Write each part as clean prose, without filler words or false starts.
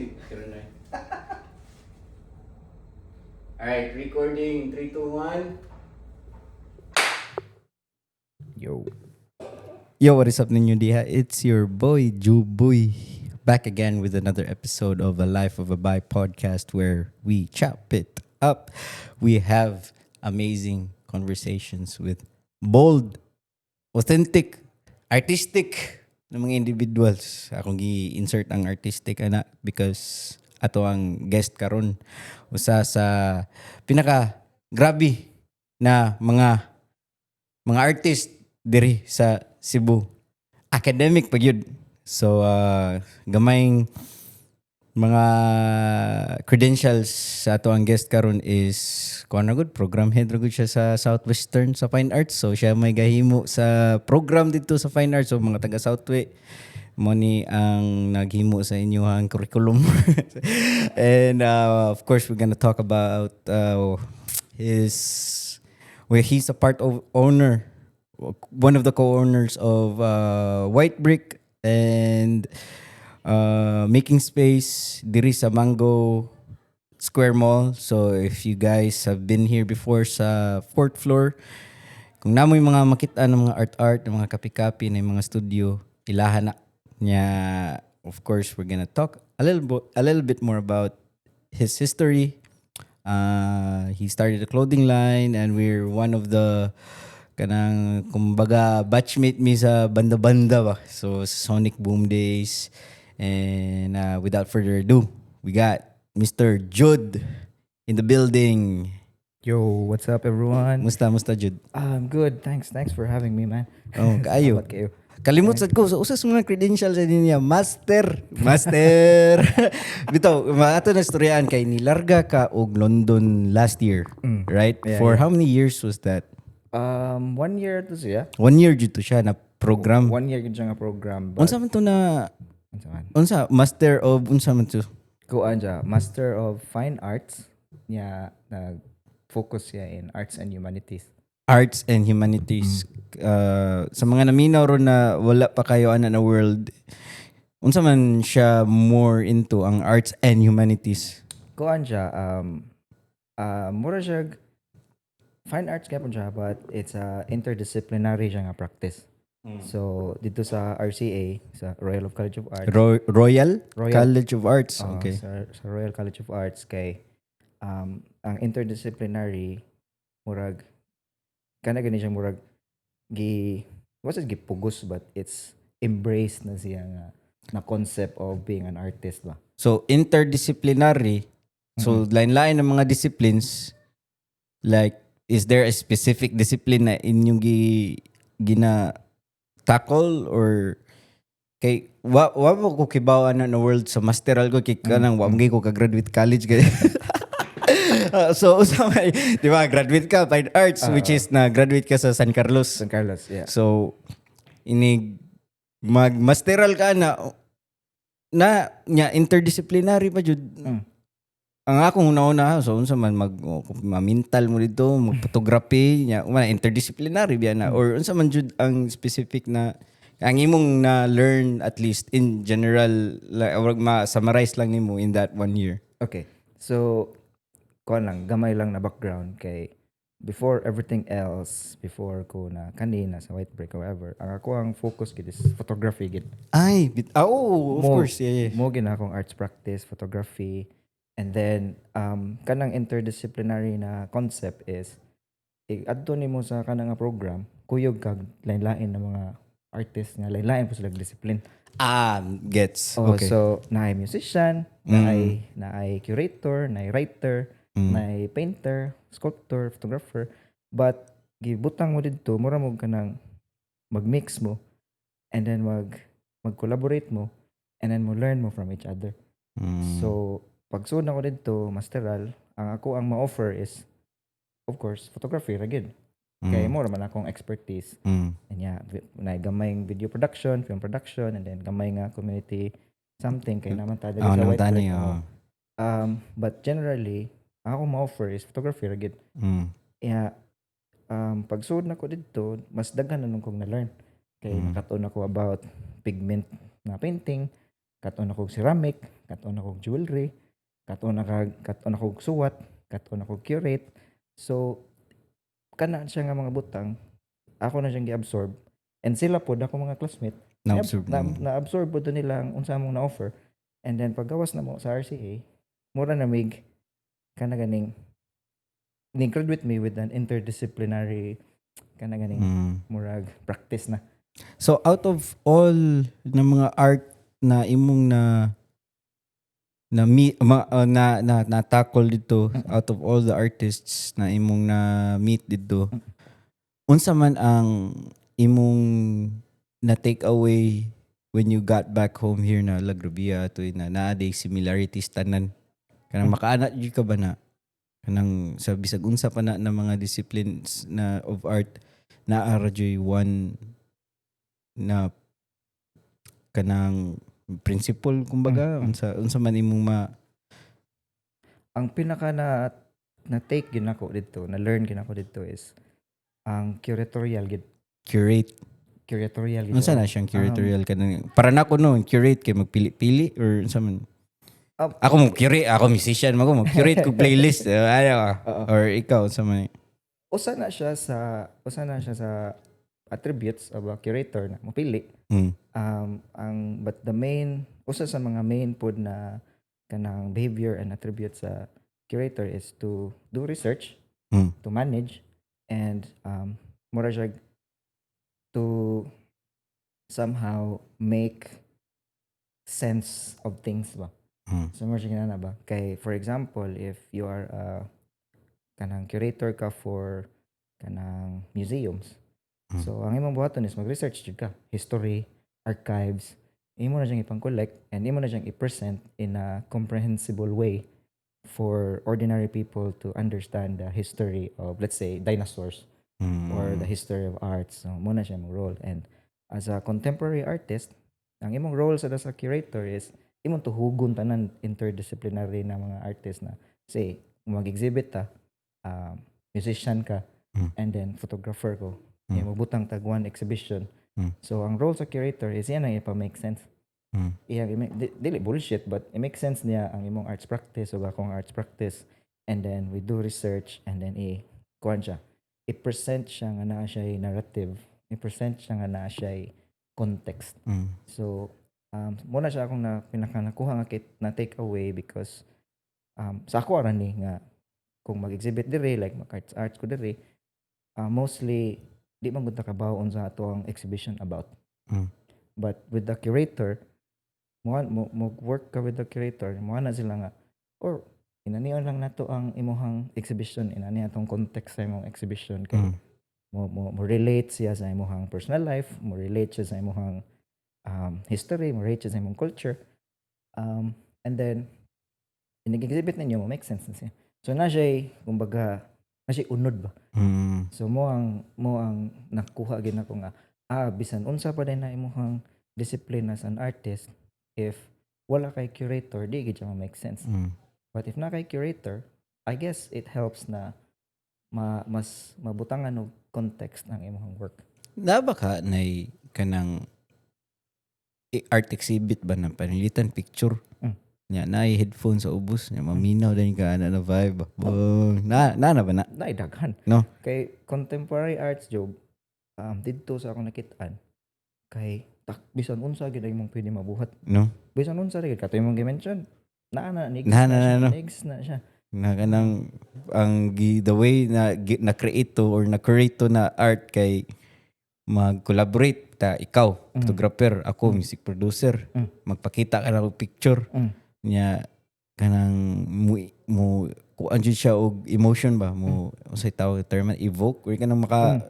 Uy, pero na. Alright, recording. 3, 2, 1. Yo. Yo, what is up ninyo diha? It's your boy, Juboy. Back again with another episode of A Life of a Bi podcast where we chop it up. We have amazing conversations with bold, authentic, artistic na mga individuals. Akong gi-insert ang artistic ana because ato ang guest karon usa sa pinaka grabe na mga artist diri sa Cebu. Academic pa gyud. So gamayng mga credentials sa ato ang guest karon is kuan na gud, program head ra gud siya sa Southwestern sa Fine Arts. So siya may gahimo sa program dito sa Fine Arts. So mga taga Southway, mo ni ang naghimo sa inyong curriculum. And of course we're gonna talk about his, well, he's a part of owner, one of the co-owners of White Brick and Making Space diri sa Mango Square Mall. So if you guys have been here before sa fourth floor, kung naa moy mga makita ng mga art-art, ng mga kapi-kapi na yung mga studio, ilahan na niya. Of course, we're gonna talk a little bit more about his history. He started a clothing line and we're one of the kanang kumbaga batchmate mi sa banda-banda ba. So Sonic Boom days. And without further ado, we got Mr. Jude in the building. Yo, what's up, everyone? Musta, musta, Jude? I'm good. Thanks. Thanks for having me, man. Oh, kaayo. Salamat kayo. Kalimot sad ko sa usas mga credentials sa niya, master. Master. Bitaw, maato na istoryaan kay nilarga ka og London last year, right? Yeah. For yeah. how many years was that? One year to siya. One year jud to siya na program. One year gud siya nga program. But, Unsa man to na Unsa man? Unsa master of unsa man to? Kuan siya, Master of Fine Arts. Niya, nag-focus siya in arts and humanities. Arts and humanities. Sa mga naminaw ron na wala pa kayo ana na world, unsa man siya more into ang arts and humanities? Kuan siya, mura siya, fine arts gihapon siya, but it's a interdisciplinary siya nga practice. So, dito sa RCA, sa Royal of College of Arts. Royal Royal. College of Arts. Sa Royal College of Arts kay ang interdisciplinary murag kana gani siya, murag gi what's it, gipugos, but it's embraced na siya nga na concept of being an artist ba. So interdisciplinary, so lain-lain ng mga disciplines, like is there a specific discipline na inyong gina tackle or kay wa mo ko kibaw ana na world sa masteral ko kay kanang wa mo ko ka graduate college kay. So usa may, di ba, graduate ka fine arts, which is na graduate ka sa San Carlos. San Carlos, yeah. So inig mag masteral ka na na nya interdisciplinary pa jud. Ang akong una-una, so unsa man mag, oh, mamintal mo dito, mag photography nya, uma interdisciplinary biya na or unsa man jud ang specific na ang imong na learn, at least in general, like, or ma-summarize lang nimo in that one year? Okay. So, kuan lang, gamay lang na background kay before everything else, before ko na kanina sa White Brick or whatever, ang ako ang focus gid is photography gid. Ay, oh, of course, yeah. Mo gina akong arts practice, photography, and then kanang interdisciplinary na concept is adto nimo sa kanang nga program, kuyog kag lain-lain na mga artist nga lain-lain po sila discipline. Ah, gets. Oh, so naay musician, naay curator, naay writer, naay painter, sculptor, photographer. But gibutang mo didto, mura mo kanang mag-mix mo and then mag-collaborate mo and then mo learn mo from each other. So pagsulod nako didto, masteral, ang ako ang ma-offer is of course photography ra gyud. Kay mo man akong expertise. And yeah, naay gamayng video production, film production, and then gamay nga community something kay naman ta diri Oh, sa naman White tani, Brick. Oh. Oh. But generally, ang akong ma-offer is photography ra gyud. Yeah, pagsulod nako didto, mas daghan na nung kong na-learn. Kay nakatuon ako about pigment na painting, Kat-on ako ceramic, kat-on ako jewelry, kat-on ako suwat, kat-on ako curate. So kana siya nga mga butang ako na siyang gi-absorb and sila pod, ako mga classmate, Na-absorb na, mo. Na-absorb pod nila ang unsa among na-offer. And then paggawas na mo sa RCA, mura na mig kana ganing ni graduate me with an interdisciplinary kana ganing murag practice na. So out of all na mga art na imong na na mi, ma, na na na tackle dito, out of all the artists na imong na meet dito, unsa man ang imong na take away when you got back home here na La Grubia to na naa day similarities tanan, kanang makaana jud ka ba na kanang sa bisag unsa pa na, na mga disciplines na of art, naa ra juy one na kanang principle kumbaga? Unsa man imong ma Ang pinaka na na take gid nako dito, na learn gid nako dito is ang curatorial gid. Curate. Curatorial gid. Unsa na siyang curatorial? Kanang para nako, no, curate kay magpili-pili or unsa man? Ako mo curate, ako musician mo, mo curate ko playlist, ano, or ikaw, unsa man? Usa na siya sa attributes of a curator na mopili. Ang but the main, usa sa mga main pod na kanang behavior and attributes sa curator is to do research, to manage and mura siya to somehow make sense of things ba. So mura siya kinana ba, kay for example, if you are a kanang curator ka for kanang museums, so ang imong buhaton is mag-research jud ka, history, archives, imo na siyang ipang-collect and imo na siyang i-present in a comprehensible way for ordinary people to understand the history of, let's say, dinosaurs or the history of arts. So mo na siya imong role. And as a contemporary artist, ang imong role sa curator is imong tuhugon tanan interdisciplinary na mga artist na, say, mag-exhibit ta, musician ka, and then photographer ko. Magbutang tag one exhibition. So ang role sa curator is yan ang ipa-make sense. Iyang dili bullshit, but it makes sense niya ang imong arts practice o akong arts practice, and then we do research and then i kuan siya, i-present siya nga naa siya narrative, i-present siya nga naa siya context. So mo na siya akong na pinaka nakuha nga kit, na take away because sa ako ra ni nga kung mag-exhibit diri, like mag arts arts ko diri, mostly di man gud ta kabaw unsa ato ang exhibition about. But with the curator, mo work ka with the curator, mo na sila nga or inanion lang nato ang imuhang exhibition, inani atong context sa imong exhibition kay mo relate siya sa imuhang personal life, mo relate siya sa imuhang history, mo relate siya sa imong culture. And then inig-exhibit ninyo, mo make sense na siya. So na siya, kumbaga, na siya unod ba. So mo ang nakuha gid nako nga bisan unsa pa din na imuhang discipline as an artist, if wala kay curator, di gid siya ma-make sense. But if na kay curator, I guess it helps na mas mabutangan og context ang imong work. Na ba ka nay kanang art exhibit ba na panilitan picture? Nya na headphone sa ubos nya, maminaw din ka ana na vibe. Boom. Na na ba na? Naay daghan. No? Kay contemporary arts job, didto sa akong nakitaan kay tak bisan unsa gid ang imong pwede mabuhat. No? Bisan unsa ra gid kato imong gi-mention. Naa na ni Na, na, na, no. Next na siya. Na kanang ang the way na na create to or na create to na art kay mag-collaborate ta, ikaw photographer, ako music producer, magpakita ka na og picture niya, kanang mo kuan jud siya og emotion ba, mo unsay tawag term, evoke or kanang maka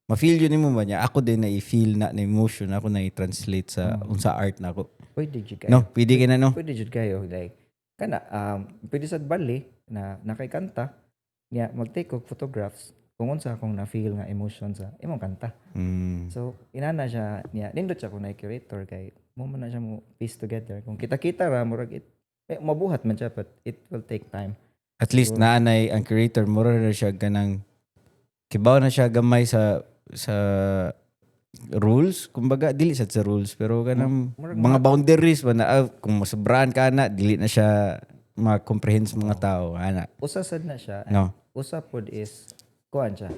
ma-feel yun nimo ba niya, ako din na i-feel na emotion ako na i-translate sa unsa art na ako. Pwede jud kayo. No, pwede ka na, no? Pwede jud kayo, like kana pwede sad bali na nakay kanta niya, mag-take og photographs kung unsa akong na-feel nga emotion sa imong kanta. So inana siya niya, nindot siya kung na curator kay mo man na siya mo piece together. Kung kita-kita ra, murag it eh, mabuhat man siya, but it will take time. At least naanay ang creator, mura na siya ganang kibaw na siya gamay sa rules, kumbaga dili sad sa rules pero kanang Murag mga boundaries ba na kung masobrahan ka na, dili na siya ma-comprehend sa mga tao ana. Usa sad na siya. No. Usa pod is kuan siya.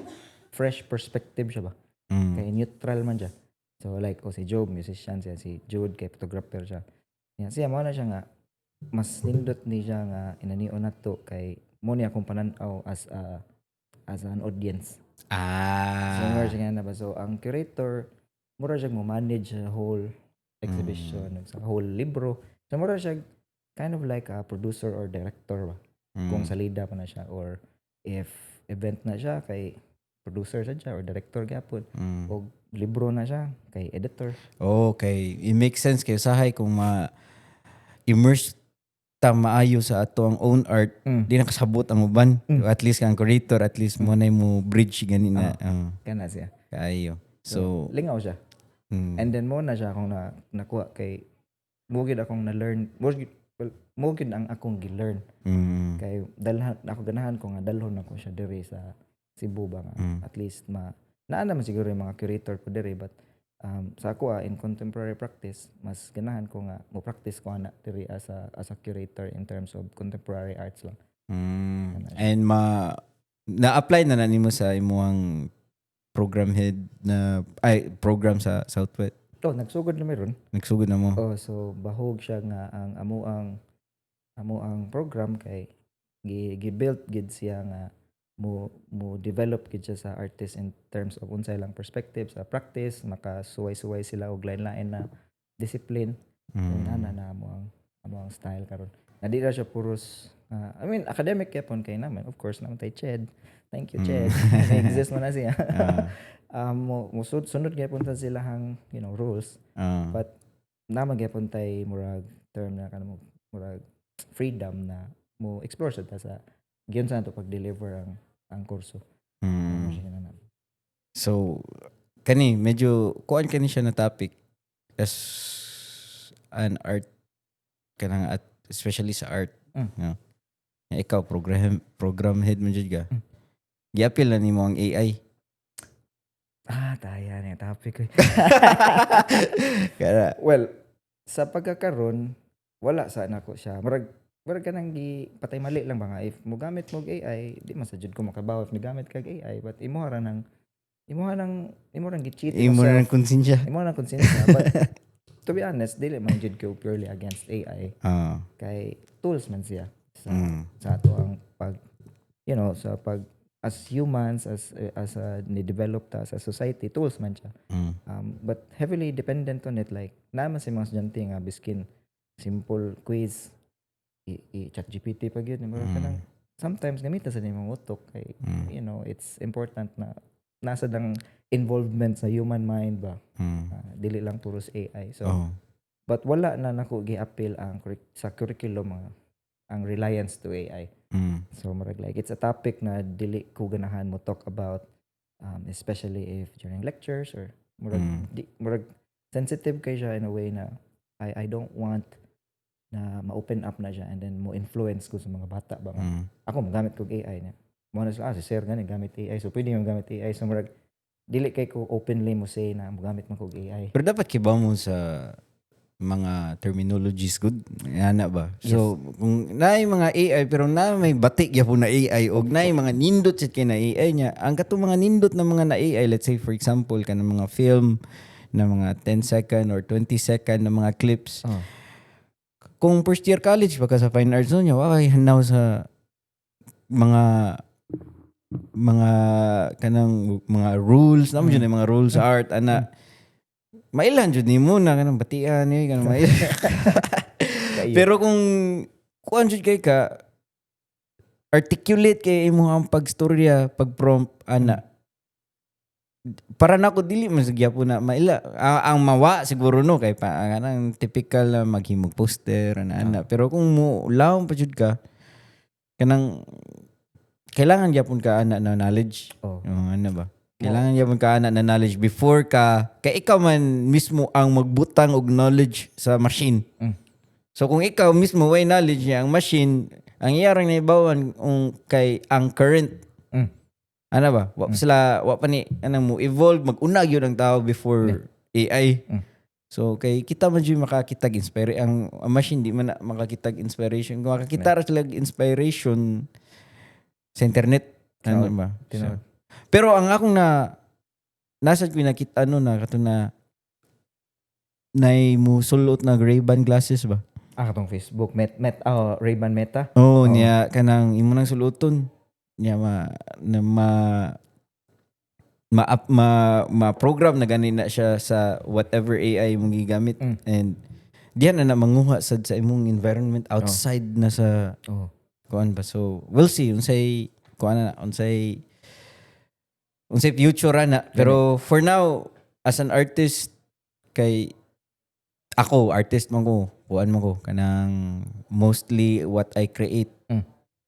Fresh perspective siya ba? Kay neutral man siya. So like, oh, si Job musician siya, si Jude kay photographer siya. Yan siya, mo na siya nga mas nindot ni siya nga inanion nato kay mo ni akong panan-aw as an audience. So mura siya nga na ba, so ang curator mura siya mo manage sa whole exhibition, sa whole libro. So mura siya kind of like a producer or director ba. Kung salida pa na siya or if event na siya kay producer sad siya or director gyapon. Og libro na siya kay editor. Okay, it makes sense kay usahay kung ma immerse ta maayo sa ato ang own art, di na kasabot ang uban. At least ang curator, at least mo na mo bridge gani na. Kana siya. Kaayo. So, lingaw siya. And then mo na siya akong na nakuha kay mo gid akong na-learn mo gid, well, mo gid ang akong gi-learn kay dalhan ako, ganahan ko nga dalhon ako siya diri sa Cebu ba nga at least ma naa naman siguro yung mga curator ko diri, but sa ako in contemporary practice mas ganahan ko nga mo practice ko ana diri as a curator in terms of contemporary arts lang. And ma na-apply na na nimo sa imuang program head na ay program sa Southwest? Oh, nagsugod na meron. Nagsugod na mo. Oh, so bahog siya nga ang amo ang program kay gi build gid siya nga mo develop gid siya sa artist in terms of unsay lang perspective sa practice, makasuway-suway sila og lain-lain na discipline. So ana na amo ang style karon. Na di ra siya puros I mean, academic gyapon kay naman of course naman tay CHED. Thank you, CHED. Exist man na siya. Mo sunod gyapon ta sila hang rules. But naman gyapon tay murag term na kanang murag freedom na mo explore sa ta sa giyon sa nato pag-deliver ang kurso. Ano siya na. So kani medyo kuan kani siya na topic as an art kanang at especially sa art. No? Nga ikaw program head man jud ka. Giapil na nimo ang AI? Ah, taya na yung topic ko. Kaya Well, sa pagkakaron wala sa nako siya. Murag kanang gi patay mali lang ba nga if mo gamit mo og AI, di man sa jud ko makabaw if migamit kag AI, but imo rang gi-cheat Imo na yourself. ng konsensya. Imo na konsensya, but to be honest, dili man jud ko purely against AI kay tools man siya sa sa ato ang pag you know sa pag as humans, as a ni-develop ta sa society, tools man siya, but heavily dependent on it. Like naman sa mga estudyante nga biskin simple quiz i chat GPT pa gyud. Murag kanang sometimes gamita sa nimong utok kay it's important na nasa dang involvement sa human mind ba. Dili lang puros AI, so but wala na nako gi-appeal ang sa curriculum ang reliance to AI. So murag like it's a topic na dili ko ganahan mo talk about, especially if during lectures or murag di, murag sensitive kay siya in a way na I don't want na ma-open up na siya and then mo influence ko sa mga bata ba nga ako magamit kog AI niya mo na sila, ah, si sir gani gamit AI, so pwede yung gamit AI. So murag dili kay ko openly mo say na mogamit man kog AI. Pero dapat kibaw mo sa mga terminologies good ana ba? So kung naay mga AI pero na may batik gyapon na AI og naay mga nindot sad kay na AI niya, ang katong mga nindot na mga na AI, let's say for example kanang mga film na mga 10 second or 20 second na mga clips, kung first year college pa ka sa fine arts niya, wa kay hanaw sa mga kanang mga rules namo jud, mga rules sa art ana, mailan jud nimo na kanang batian ni kanang mailan. Kayo. Pero kung kuan jud kay ka articulate kay imo ang pagstorya, pag-prompt ana, para nako dili man sa gyapon na maila ang mawa siguro, no, kay pa kanang typical na maghimog poster ana ana. Pero kung mo lawom pa jud ka, kanang kailangan gyapon ka ana na knowledge. Oh, ano ba? Kailangan gyapon ka ana na knowledge before ka kay ikaw man mismo ang magbutang og knowledge sa machine. So kung ikaw mismo way knowledge niya ang machine, ang iyarang naibawan kung kay ang current Ano ba? Wa pa sila, wa pa ni anang mo evolve, mag-una gyud ang tao before AI. So kay kita man jud makakitag inspire ang machine, di man na makakitag inspiration. Kung makakita ra sila inspiration sa internet, ano Tinuod. ba? So, Tinuod. pero ang akong na nasa ko nakita, ano na kato na nay musulot na Ray-Ban glasses ba? Ah, katong Facebook Met Met oh, Ray-Ban Meta. Oh, Oo. niya kanang imo nang suluton. Niya ma na ma ma up, ma, ma program na gani na siya sa whatever AI mong gigamit and diyan na na manguha sad sa imong environment outside na sa kuan ba. So we'll see unsay kuan na, unsay future na, pero for now, as an artist, kay ako artist man ko, kuan man ko, kanang mostly what I create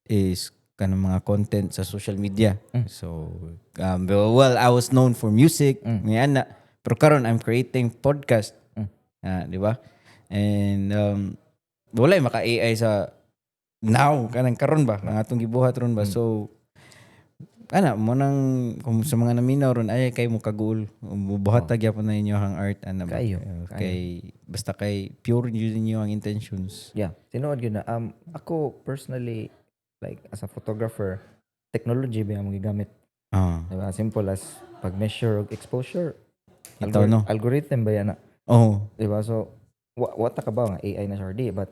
is kanang mga content sa social media. So well, I was known for music nga na, pero karon I'm creating podcast. Ah, di ba? And wala maka AI sa now, kanang karon ba, ang atong gibuhat ron ba. So ana mo nang kung sa mga naminaw ron ay kay mo kaguol, buhat oh gyapon na inyo ang art ana ba. Kayo, Kay basta kay pure yun inyo ang intentions. Yeah, tinuod gyud na. Ako personally, like as a photographer, technology ba ang gigamit? Diba? Simple as pag-measure og exposure. Ito, no? Algorithm ba yan na? Oh. Diba? So, wa ta ka ba nga AI na siya or di, but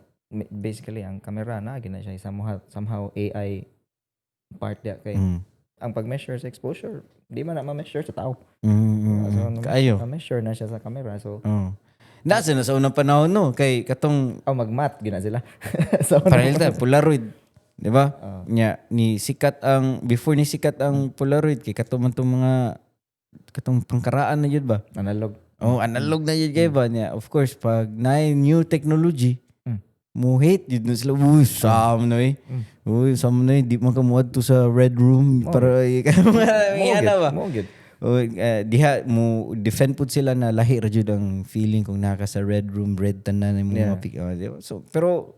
basically ang camera na gina siya somehow AI part dia kay ang pag-measure sa exposure, di man na ma-measure sa tao. Diba? So, Kaayo. Ma-measure na siya sa camera. So, Oh. Nasa na sa unang panahon, no, kay katong oh, mag-math gina sila. So, parang Polaroid, di ba? Ah. Nya ni sikat ang before ni sikat ang Polaroid, kay kato man tong mga katong pangkaraan na yun ba? Analog. Oh, analog na yun kay ba niya. Of course, pag na new technology, mo hate yun na sila. Uy, sam na eh. Uy, sam na eh. Di man ka muadto sa red room para Mo mga gyud, ba? mo gyud. O, diha mo defend pud sila na lahi ra jud ang feeling kung naka sa red room, red tanan imong mga pic. Oh, di ba? So, pero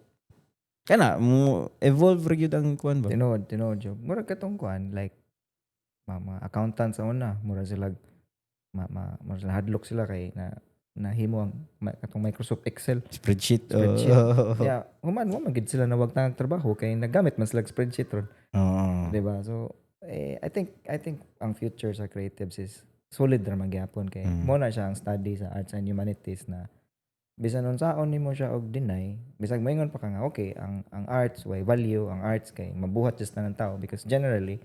kana mo evolve ra gyud ang kuan ba? Tinuod, tinuod jud. Murag katong kuan, like mga accountant sa una, mura sila ma mura sila hadlok sila kay na nahimo ang katong Microsoft Excel. Spreadsheet. Spreadsheet. Oh. Yeah, human wa man gid sila nawag tanag trabaho kay nagamit man sila og spreadsheet ron, di ba? So eh, I think ang future sa creatives is solid ra man gyapon kay mo na siya ang study sa arts and humanities na bisan unsaon nimo siya og deny, bisag moingon pa ka nga okay ang arts way value, ang arts kay mabuhat just tanan tao, because generally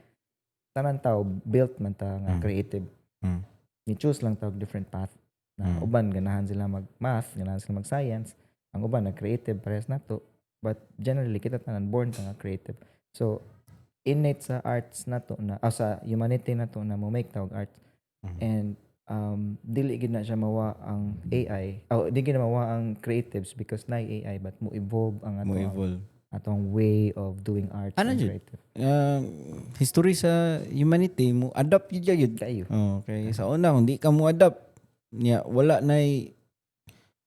tanan tao built man ta nga creative. Ni choose lang ta og different path na uban ganahan sila mag math, ganahan sila mag science, ang uban nag creative parehas nato, but generally kita tanan born ta nga creative. So innate sa arts nato na sa humanity nato na mo make ta og art and dili gid na siya mawa ang AI, oh, di gid na mawa ang creatives because na AI, but mo evolve ang ato Mo evolve. Atong way of doing art Ano and jud? creative. History sa humanity mo adapt yun gyud. Kayo. Oh, kay sa una kung di ka mo adapt niya, wala nay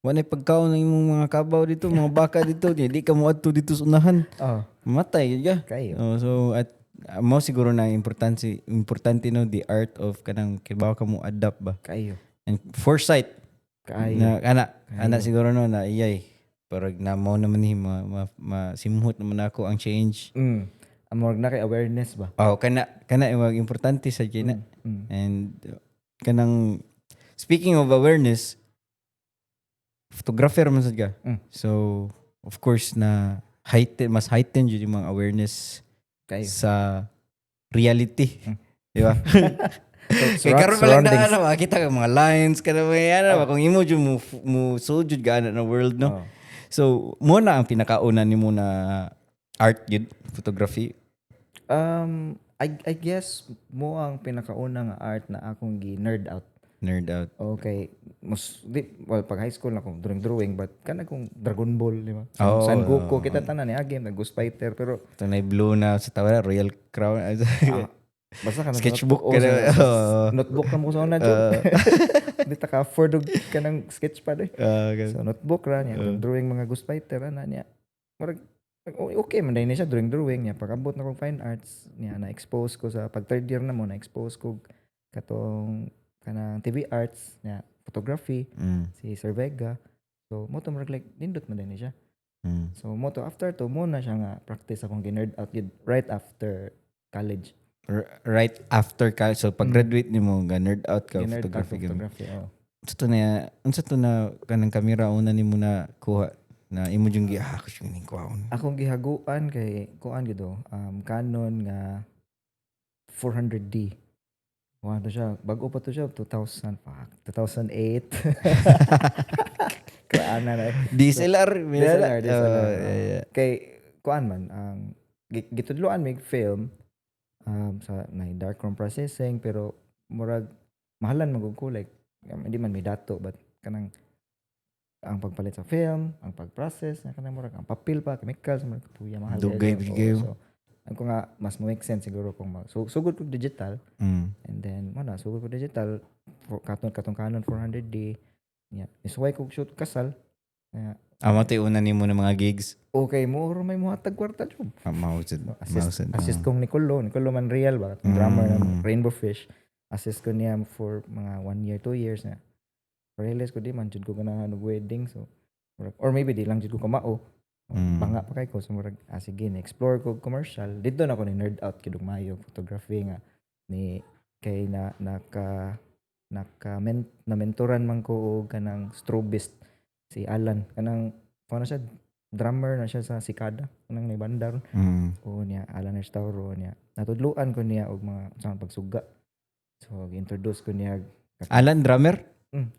pagkaon ng imong mga kabaw dito, mga baka dito, niya di ka mo adto dito sa unahan. Matay gyud ka. Kayo. Oh, so at mo siguro na importante importante no, the art of kanang kibaw ka mo adapt ba. Kayo. And foresight. Kayo. Na kana ana siguro no na iyay parag na mo naman ni ma simhot naman ako ang change. Ang murag na kay awareness ba? Oh, kana kana yung importante sa gina. And kanang speaking of awareness, photographer man sad ka. So, of course na heighten, mas heighten jud yung mga awareness Kayo. sa reality. Di ba? So, Kay karon pa lang na surroundings. ano, makita ka mga lines kana mga ano, kung imo jud mo sujud ka ana na world, no. Oh. So, mo na ang pinakauna nimo na art jud, photography? I guess mo ang pinakauna nga art na akong gi nerd out. Nerd out. Okay, mas di, well, pag high school na akong drawing drawing, but kana kung Dragon Ball, di ba? Oh, San Goku, kita tanan ni agi nag Ghost Fighter, pero Ito na blue na sa tawa, Royal Crown. Ah, basta ka na Sketchbook notebook, ka na. Notebook na mo sa una jud. Di ta ka afford og kanang sketchpad eh. Ah, okay. So notebook ra niya, drawing mga Ghost Fighter ana niya. Murag Okay man diay ni siya, drawing drawing niya. Pag-abot na kog fine arts niya, na-expose ko sa pag third year na mo, na-expose ko katong kanang TV arts niya, photography, si Sir Vega. So mo to, murag like nindot man diay ni siya. So mo to, after to mo na siya nga practice akong gi-nerd out gid right after college. Right after ka, so pag graduate nimo, ga nerd out ka Gi-nerd out photography gyud. Photography, oh. Unsa to na, unsa to na kanang kamera una nimo na kuha na imo jung gi ah ko ning kuhaon? Akong gihaguan kay kuan gid, Canon nga 400D. Kuan to siya, bag-o pa to siya, 2000, fuck, 2008. Kuan na na. DSLR? DSLR, DSLR. Oh, yeah. Kay kuan man ang gitudloan mig film sa na darkroom processing, pero murag mahalan man gud ko, like hindi man may dato, but kanang ang pagpalit sa film, ang pag-process, na kanang murag ang papel pa, chemicals, murag puya mahal Dugay, kaayo. bigay. Oo, so ang ko nga mas mo make sense siguro kung mag, so, sugod ko digital and then mo na sugod ko digital for katong katong Canon 400D yeah. Isuway ko shoot kasal. Yeah. Amo to una nimo na mga gigs. Okay, mo may muhatag kwarta jud. Ah, mao jud. Assist, Mao sad, assist ah. kong Nicolo, Nicolo Manreal ba, drummer ng Rainbow Fish. Assist ko niya for mga one year, 2 years na. Realize ko di man jud ko ganahan og wedding, so or maybe di lang jud ko kamao. Banga pa kay ko, so murag ah, sige, ni explore ko commercial. Dito na ako ni nerd out kid og maayo photography nga ni kay na naka naka men, na mentoran man ko og kanang strobist, si Alan, kanang kuan na siya, drummer na siya sa Sikada, kanang may banda ron. O niya, Alan Restauro niya. Natudluan ko niya og mga sa pagsuga. So introduce ko niya Alan drummer?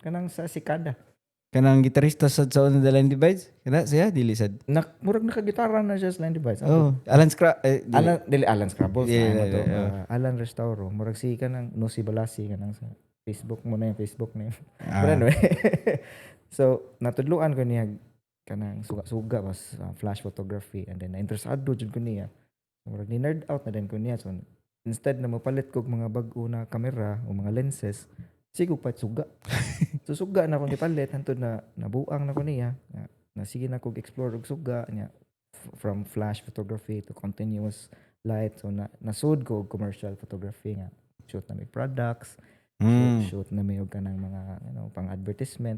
Kanang sa Sikada. Kanang gitarista sa una The Line Divides? Kana siya dili sad? Nak murag nakagitara na siya sa Line Divides. Oh, Alan Scra eh, dili. Alan, dili Alan Scrabbles, yeah, to. Yeah. Alan Restauro, murag si kanang no si Balasi kanang sa Facebook mo na yung Facebook name. Ah. But anyway. So natudluan ko niya kanang suga-suga was flash photography and then na-interesado jud ko niya. So, murag ni nerd out na din ko niya. So instead na mopalit kog mga bag-o na kamera o mga lenses, sige pa suga. So suga na akong gipalit hantod na nabuang na ko niya. Na sige na kog explore og suga niya, from flash photography to continuous light. So na nasud ko og commercial photography nga shoot na may products, shoot na may og kanang mga pang advertisement.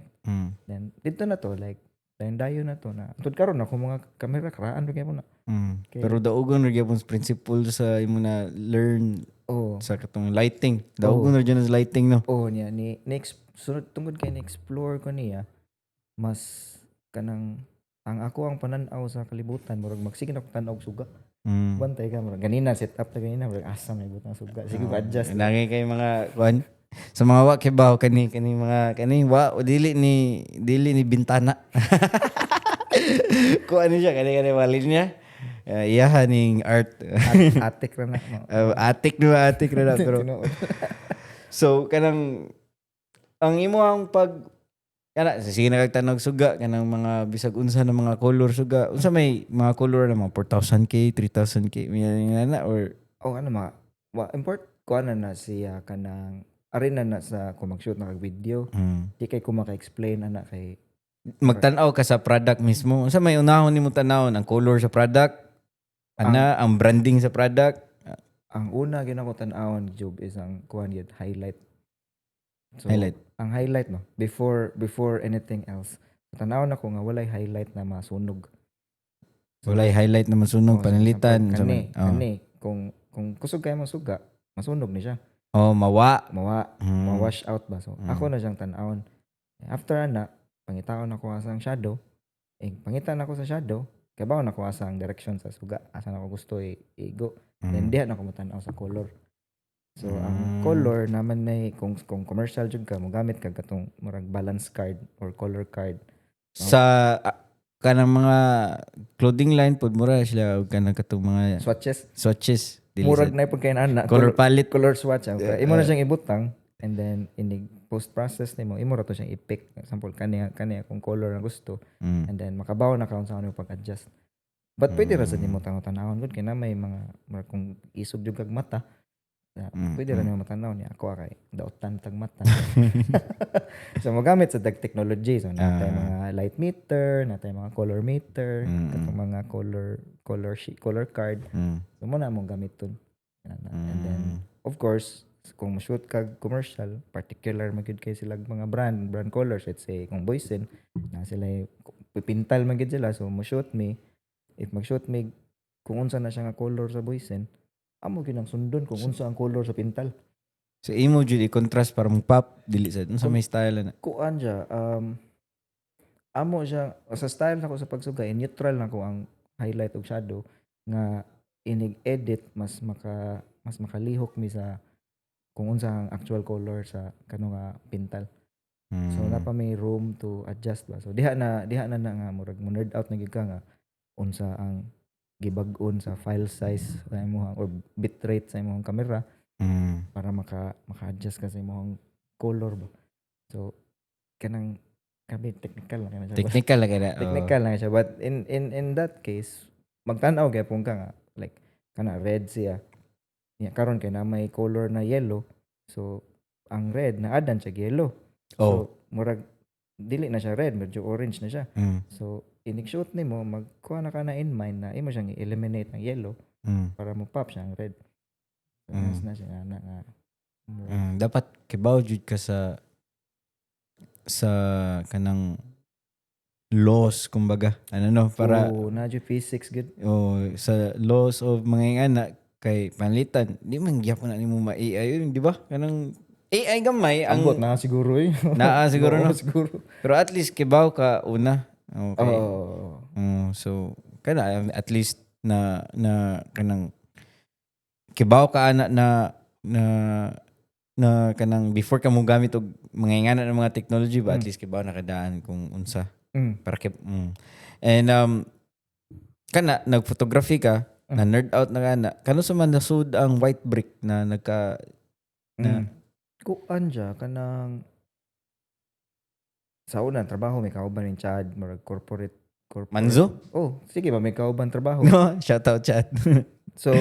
Then dito na to, like dayon dayon na to na. Tud karon ako mga kamera karaan pa gyapon na. Okay. Pero daugon ra gyapon sa principle sa imo na learn sa katong lighting. Daugon ra jud sa lighting, no. Oh, niya ni next sunod tungod kay ni explore ko niya, mas kanang ang ako ang panan-aw sa kalibutan, murag magsige na ko tan-aw og suga. Bantay ka, murag ganina set up na ganina, murag asa may butang suga. Sige ko adjust. Nangay kay mga kuan sa mga wa kay baw kani kani mga kani wa o dili ni bintana. Kuan ni siya kani kani mga linya. Iyaha ning art. Attic ra na. Attic no, attic ra na pero Tinuod. So kanang ang imo ang pag kana sige na kag tanog suga, kanang mga bisag unsa na mga color suga, unsa may mga color na mga 4000K, 3000K, may na or Oh, ano mga wa import kuan na na siya, kanang ari na na sa kung mag-shoot na kag video. Di kay ko maka-explain ana kay Magtan-aw ka sa product mismo, unsa may unahon nimo tan-awon? Ang color sa product ana, ang branding sa product? Ang una gyud ako tan-awon job is ang kuan gyud, highlight. So, Highlight. Ang highlight no, before anything else. Tan-awon ako nga walay highlight na masunog. Walay highlight na masunog. Oh, so, Pananglitan example, unsa kani, man? Oh. kani kung kusog kayo mo suga, masunog ni siya. Oh, mawa. Mawa, ma-wash out ba. So ako na siyang tan-awon. After ana, pangitaon ako asang shadow. Eh, pangitan ako sa shadow, kay bawo na ko asa ang direction sa suga, asa na ako gusto i-go. Then diha na ako motan-aw sa color. So ang color naman na kung commercial jud ka, mogamit ka katong murag balance card or color card. Sa kanang mga clothing line pod, mura sila og kanang katong mga Swatches. Swatches. Dili Murag na pud kay ana color palette. Color swatch. Ah. Imo na siyang ibutang and then inig post process nimo, imo ra to siyang i-pick. Example, kani kani akong color na gusto and then makabaw na ka unsa mo pag-adjust. But pwede ra sad nimo tan-awon gud kay na may mga murag kung isog jud kag mata. Yeah, pwede ra nimo matanaw niya. Ako kay dautan tag mata. So mogamit sa tag technology. So naa tay mga light meter, naa tay mga color meter, katong mga color color sheet, color card. So mao na among gamiton. And then of course, kung mo-shoot kag commercial, particular man gyud kay sila mga brand colors. Let's say kung Boysen, na sila pipintal man gyud sila, so mo-shoot mi, if mag-shoot mi kung unsa na siya nga color sa Boysen, amo gyud ang sundon kung unsa ang color sa pintal. So imo jud i-contrast para mo pop dili sa unsa may style na? Kuan siya, amo siya sa style nako sa pagsugay, neutral nako ang highlight ug shadow nga inig edit mas makalihok mi sa kung unsa ang actual color sa kano nga pintal. So naa pa may room to adjust ba. So diha na na nga murag mo nerd out na gyud ka nga unsa ang gibag-on sa file size sa imong or bitrate sa imong kamera para maka-adjust ka sa imong color ba. So kanang kami technical na kaayo na siya. Technical lang kaya. Technical na siya, but in that case magtan-aw gyapon ka nga like kana red siya. Nya karon kay na may color na yellow. So ang red na adan siya yellow. So murag dili na siya red, medyo orange na siya. So inig shoot nimo, magkuha na ka na in mind na imo siyang i-eliminate ang yellow para mo pop siya ang red. So, na siya na nga murag- Dapat kibaw jud ka sa kanang laws kumbaga, ano, no, para Oh, na jud physics gud. Oh, sa laws of mga ingana kay panalitan di man gyapon na nimo ma-AI yun, di ba? Kanang AI gamay ang Ambot na siguro eh. Naa siguro, Oo, no? Siguro. Pero at least kibaw ka una, okay. Oo. So kana at least na kanang kibaw ka ana na kanang before ka mo gamit og mga ingana ng mga technology ba, at least kibaw na kadaan kung unsa para kay. And kana nag-photography ka, na nerd out na ka na kano sa man nasud ang White Brick na nagka na Kuan siya kanang sa una trabaho may kauban ning Chad, murag corporate. Manzo? Oh, sige ba, may kauban trabaho. No, shout out, Chad. So,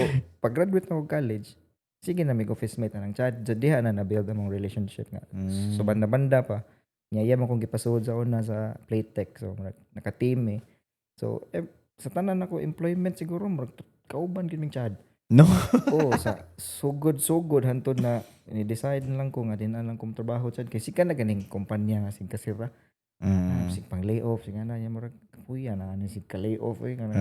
pag graduate na ko college, sige na may office mate na ng Chad. So, diha na na-build among relationship nga. So, banda-banda pa. Niya iya mo kong gipasuod sa una sa Playtech. So, murag naka-team eh. So, eh, sa tanan nako employment siguro, murag kauban gyud ming Chad. No. Oh, sa sugod-sugod hantod na ni-decide na lang ko nga din na lang kong trabaho, Chad, kay sika na ganing kumpanya nga sig kasira. Sig pang layoff sig ana niya, murag kapuya na ani sig ka layoff eh, kanang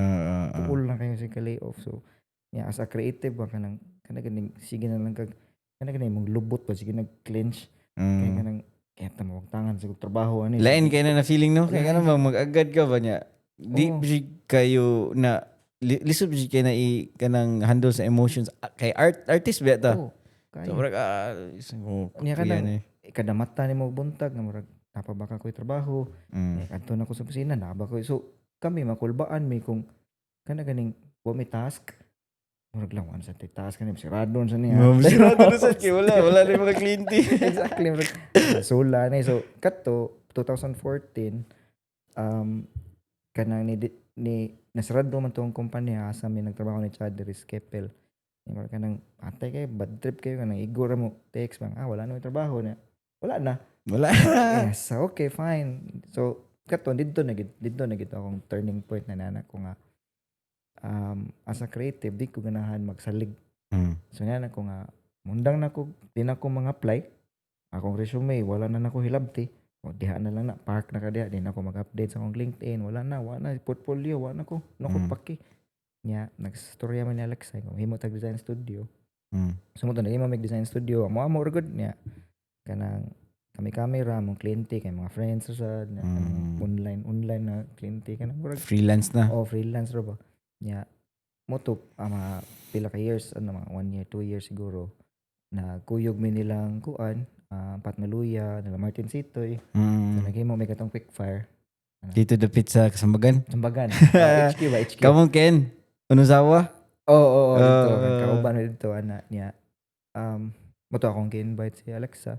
tuol na kayo sig ka layoff. So yeah, as a creative ba, kanang kana ganing sige na lang kag kana ganing mong lubot ba, sige nag clench kay kanang kaya ta mo tangan sa trabaho ani. Lain kay na na feeling, no, kay kana bang mag-agad ka ba niya di Oo. jud kayo na lisod jud kay na i kanang handle sa emotions. Ah, kay artist ba ta? Oh, kayo. So murag oh, Niya kapuya kanang- na eh. Kada mata nimo buntag nga murag napa ba ka ko'y trabaho. Eh, adto na ko sa opisina, naa ba ko. So kami makulbaan mi kung kana ganing wa may task, murag lang sa tay task kani, sirado na sa niya. Ma'am, sirado na sa kay wala na yung mga kliyente. Exactly, murag sula na eh. So kato 2014, kanang ni nasarado man tong kumpanya asa mi nagtrabaho ni Chad diri sa Keppel. Ni murag kanang atay kay bad trip kayo, kanang igo ra mo text bang, ah, wala na may trabaho na, wala na. Wala. Yes, okay, fine. So kato didto na gid akong turning point na nana ko nga as a creative di ko ganahan magsalig. So nana ko nga mundang na ko, di na ko mga apply akong resume, wala na nako hilabti o diha na lang na park na ka diha, di na ako mag-update sa akong LinkedIn, wala na portfolio, wala na ko no ko paki nya. Nagstorya man ni Alexa kung himo tag design studio. So mo to naging mag design studio, amo amo ra gud niya, kanang kami camera among kliyente kay mga friends sa niya, kanang online na kliyente, kanang murag Freelance na. Oh, freelance ra ba niya. Mo to mga pila ka years, ano, mga 1 year, 2 years siguro, na kuyog mi nilang kuan, Pat Maluya, nila Martin Sitoy. So naghimo may katong quick fire. Dito dapit sa Kasambagan. Sambagan. HQ ba, HQ. Kamong Ken. Unusawa? Oo, dito. Kauban mi dito ana niya. Mo to akong gi-invite si Alexa.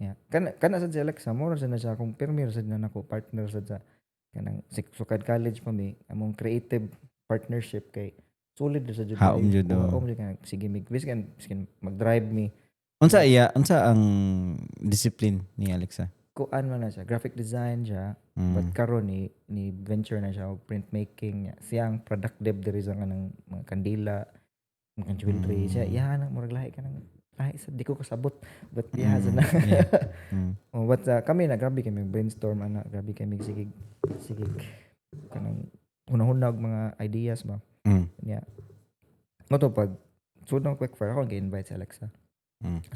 Niya. Kana sad si Alexa, mo ra sad na siya akong pirmi ra sad na nako partner sad sa kanang sukad college pa mi, among creative partnership kay Solid ra sa jud. Haom jud, Oh, oh. haom jud nga sige mig biskan mag-drive mi. Unsa iya, unsa ang discipline ni Alexa? Kuan man na siya, graphic design siya. But karon ni venture na siya og printmaking niya. Siyang product dev diri sa kanang mga kandila, mga jewelry siya. Iya na murag lahi kanang lahi sa di ko kasabot. But yeah, sa na. Oh, but kami na grabe kami brainstorm ana, grabe kami sige sige kanang hunahuna og mga ideas ba. Niya. Mao to pag sud ng quick fire ako gi-invite si Alexa.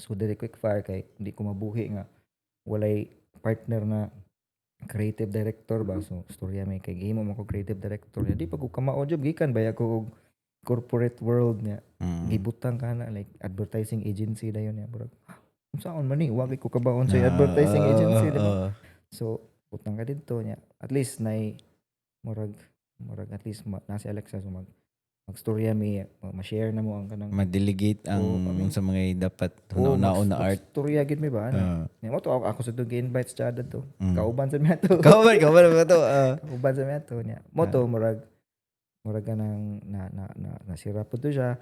So diri quick fire kay di ko mabuhi nga walay partner na creative director ba, so storya may kay gihimo man ko creative director niya, di pa ko kamao job gikan ba ako og corporate world niya. Gibutang ka na like advertising agency dayon niya, murag unsaon man ni, wa ko kabaon sa advertising agency, di ba? So butang ka didto niya, at least nay murag at least na si Alexa, so magstorya mi, ma-share na mo ang kanang Ma-delegate ang Oo, sa mga dapat Oo, una-una art. Magstorya gid mi ba ana. Nya mo to ako sa to gi-invite sa to. Kauban sa mi ato. Kauban ba to? Kauban sa mi ato niya. Mo to murag kanang na nasira po to siya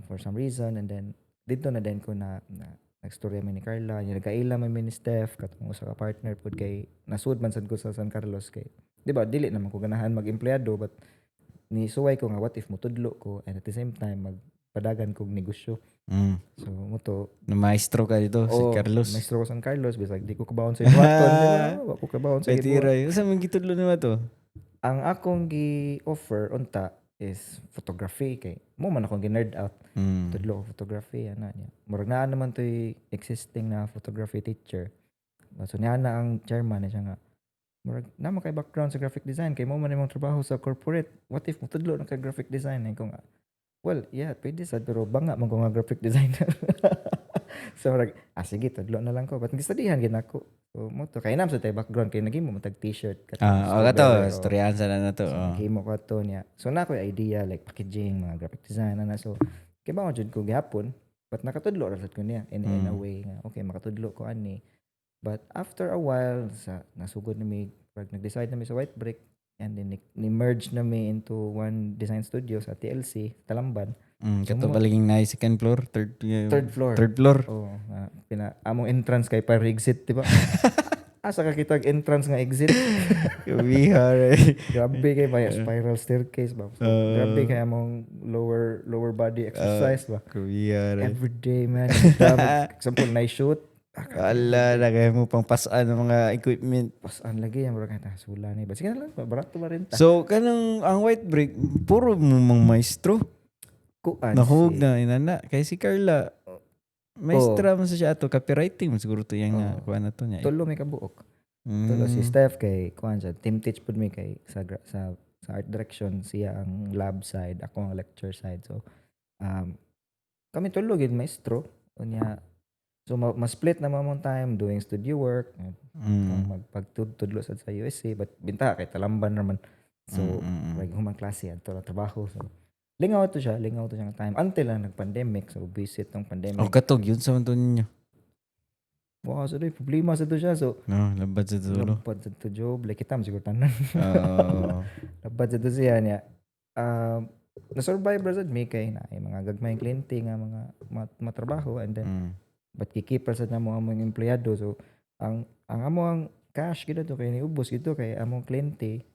for some reason, and then dito na din ko na nagstorya mi ni Carla nya, nagkaila man mi ni Steph katong usa ka partner pud kay nasud man sad ko sa San Carlos kay di ba dili naman ko ganahan mag-empleyado, but ni suway ko nga what if mutudlo ko and at the same time magpadagan kog negosyo. So mo to Na maestro ka dito si Oo, Carlos. Maestro ko San Carlos bisag di ko kabaon sa ibuhaton, di ba? Wa ko kabaon sa Ay ibuhaton. tira. Unsa man gitudlo nimo to? Ang akong gi-offer unta is photography kay mo man akong gi-nerd out. Tudlo ko photography ana niya. Murag naa naman to'y existing na photography teacher. So niya na ang chairman na siya nga murag naa man kay background sa graphic design kay mo man imong trabaho sa corporate. What if motudlo na kay graphic design? Ay ko nga, well, yeah, pwede sad pero banga man ko nga graphic designer. So murag, ah sige, tudlo na lang ko. But gistudihan gid nako. So mo to kay nam sa tay background kay naghimo man tag t-shirt katong Ah, oh, kato, strawberry, oh. storyahan sa na to. So, naghimo ko ato niya. So na ko idea like packaging, mga graphic design ana. So kay ba jud ko gihapon, but nakatudlo ra sad ko niya in a way nga okay makatudlo ko ani. But after a while sa nasugod na mi, pag nag-decide na mi sa White Brick and then ni merge na mi into one design studio sa TLC Talamban. Kato So, palaging na second floor, third Third floor. Third floor. Oh, nga, pina among entrance kay fire exit, di ba? Asa ka kita entrance nga exit? Bihar. Grabe kay ba spiral staircase ba? So, grabe kay among lower lower body exercise ba? Bihar. Every day, man. Example, night shoot. Ala, lagay mo pang pasaan ng mga equipment. Pasaan lagi yan. Murag kahit sula ni. Ba sige na lang, barato ba rin ta? So, kanang ang White Brick, puro mo mang maestro. Kuan Nahug si- na, inana. Kay si Carla, maestra man sa siya ato. Copywriting man siguro to yung Oo. kuha na to niya. Tulo may kabuok. Tulo si Steph kay kuan siya. Team teach pud mi kay sa art direction, siya ang lab side, ako ang lecture side. So kami tulo gid maestro. Unya so ma-split na among time doing studio work, magpagtudlo sad sa USA, but binta kay Talamban naman. So like human klase adto ra trabaho. So lingaw to siya nga time until lang nag-pandemic. So busy tong pandemic. Oh, katog, yun sa man to ninyo. Wow, so doy problema sa to siya. So No, labad sa tulo. labad sa to job like kita man siguro tanan. Oo. Labad sa to siya niya. Na-survive ra sad mi kay na ay mga gagmayng kliyente nga mga matrabaho and then but gi-keep ra sad namo among empleyado. So ang amo ang cash gid to kay niubos gid to kay among kliyente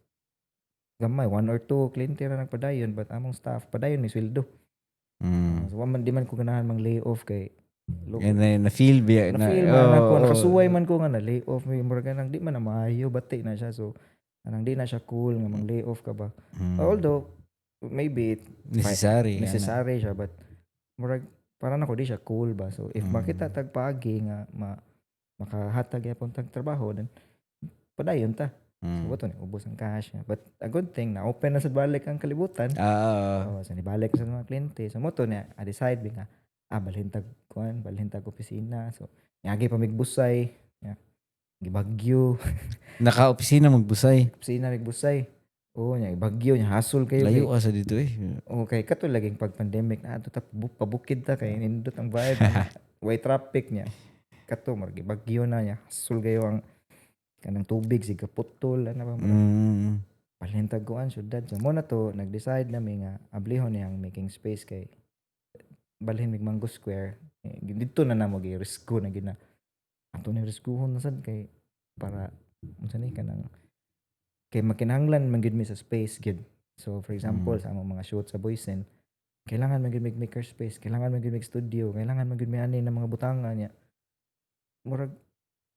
gamay, one or two kliyente ra nagpadayon, but among staff padayon may sweldo. So wa man di man ko ganahan mang lay off kay lo, Yan na, na-feel biya. na feel man ako, oo. nakasuway man ko nga na lay off may murag nang di man na maayo bati na siya, so anang di na siya cool nga mang lay off ka ba. Although maybe it Necessary. Ana. Necessary siya, but murag para nako di siya cool ba. So if makita tag paagi nga makahatag gyapon tag trabaho, then padayon ta. So to ni ubos ang cash. But a good thing na open na sa balik ang kalibutan. Oh, so nibalik sa mga kliyente. So mo to niya I decide bi nga balhin tag kuan, balhin tag opisina. So niagi pa migbusay, nya gibagyo. Naka-opisina magbusay. Opisina migbusay. Oo, nya bagyo nya hasol kayo. Layo ka sa dito eh. Okay, kato laging pag pandemic na ato ta pabukid ta kay nindot ang vibe. Way traffic niya. Kato margi bagyo na niya. Hasol kayo ang kanang tubig sige putol ana ba. Balhin tag kuan, syudad. So mo na to nag-decide nami nga ablihon ni ang making space kay balhin mig Mango Square. Eh, didto na namo gi risko na gina ato ni riskuhon na sad kay para unsa ni kanang kay makinahanglan man gyud mi sa space gyud. So for example, sa among mga shoot sa Boysen, kailangan man gyud mig maker space, kailangan man gyud mig studio, kailangan man gyud mi ani ng mga butanga niya. Murag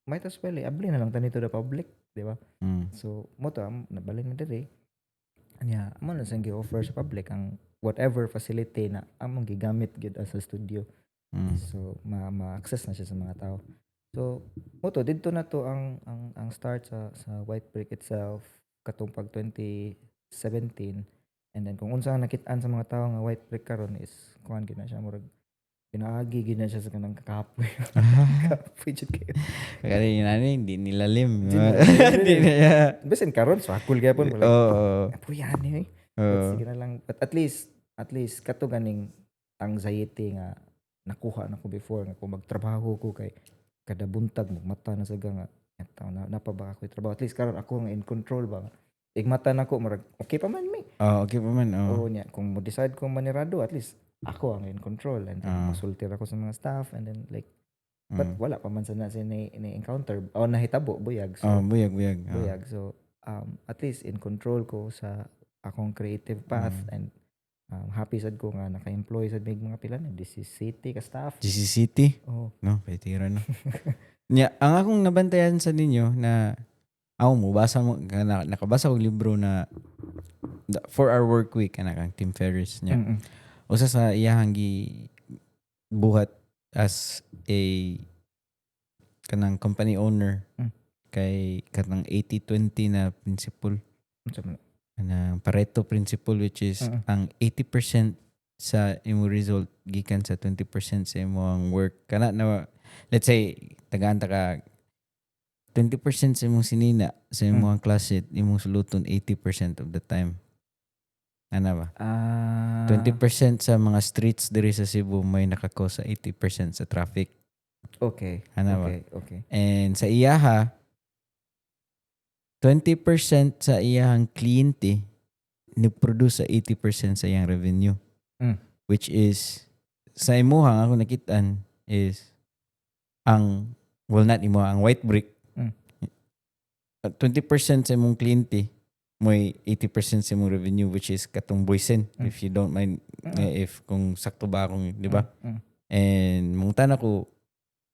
might as well eh, abli na lang ta to the public, di ba? Mm. So mo to nabalhin mi diri. Nya amo na sang gi-offer sa public ang whatever facility na among gigamit gyud as a studio. So ma-access na siya sa mga tao. So mo to didto na to ang start sa White Brick itself katong pag 2017. And then kung unsa ang nakit-an sa mga tao nga White Brick karon is kuan gyud na siya, murag pinaagi gyud na siya sa kanang kakapoy. Kapoy jud kayo. Kaya yun ano, hindi nilalim. Di nilalim. Hindi na. Bisan karon swakol gyapon, like apoy ani eh. But sige na lang. But at least kato ganing anxiety nga nakuha na ko before nga kung magtrabaho ko kay kada buntag magmata na sa nga taw na napa ba ako trabaho. At least karon ako nga in control ba. Igmata na ko, murag okay pa man mi. Oh, okay pa man. Oh. Oo niya, kung mo decide ko manirado, at least ako ang in control and then mosulti ra ko sa mga staff and then like but wala pa man sa na ni, ni encounter o nahitabo buyag, so Oh, buyag, buyag. Oh. Buyag. So at least in control ko sa akong creative path and happy sad ko nga naka-employ sad mig mga pila na this is city ka staff. GCCT? Oh. No, kay tira no. Nya, ang akong nabantayan sa ninyo na ako mo basa mo na, nakabasa og libro na The 4 Hour Work Week anak ang Tim Ferriss niya. Usa sa iyahang gi buhat as a kanang company owner kay kanang 80-20 na principle, Unsa man? Kanang Pareto principle, which is ang 80% sa imo result gikan sa 20% sa imong work. Kana na let's say tagaan ta ka 20% sa imong sinina sa imong klase, imong suluton 80% of the time. Ana ba? Ah. 20% sa mga streets diri sa Cebu may naka-cause sa 80% sa traffic. Ana ba? Okay. And sa iyaha, 20% sa iyahang kliyente ni-produce sa 80% sa iyang revenue. Which is sa imuha ang ako nakitaan is ang, well, not imuha, ang White Brick. 20% sa imong kliyente mo'y 80% sa imong revenue, which is katong Boysen, if you don't mind, eh, if kung sakto ba akong, di ba? Mm. And mangutana ko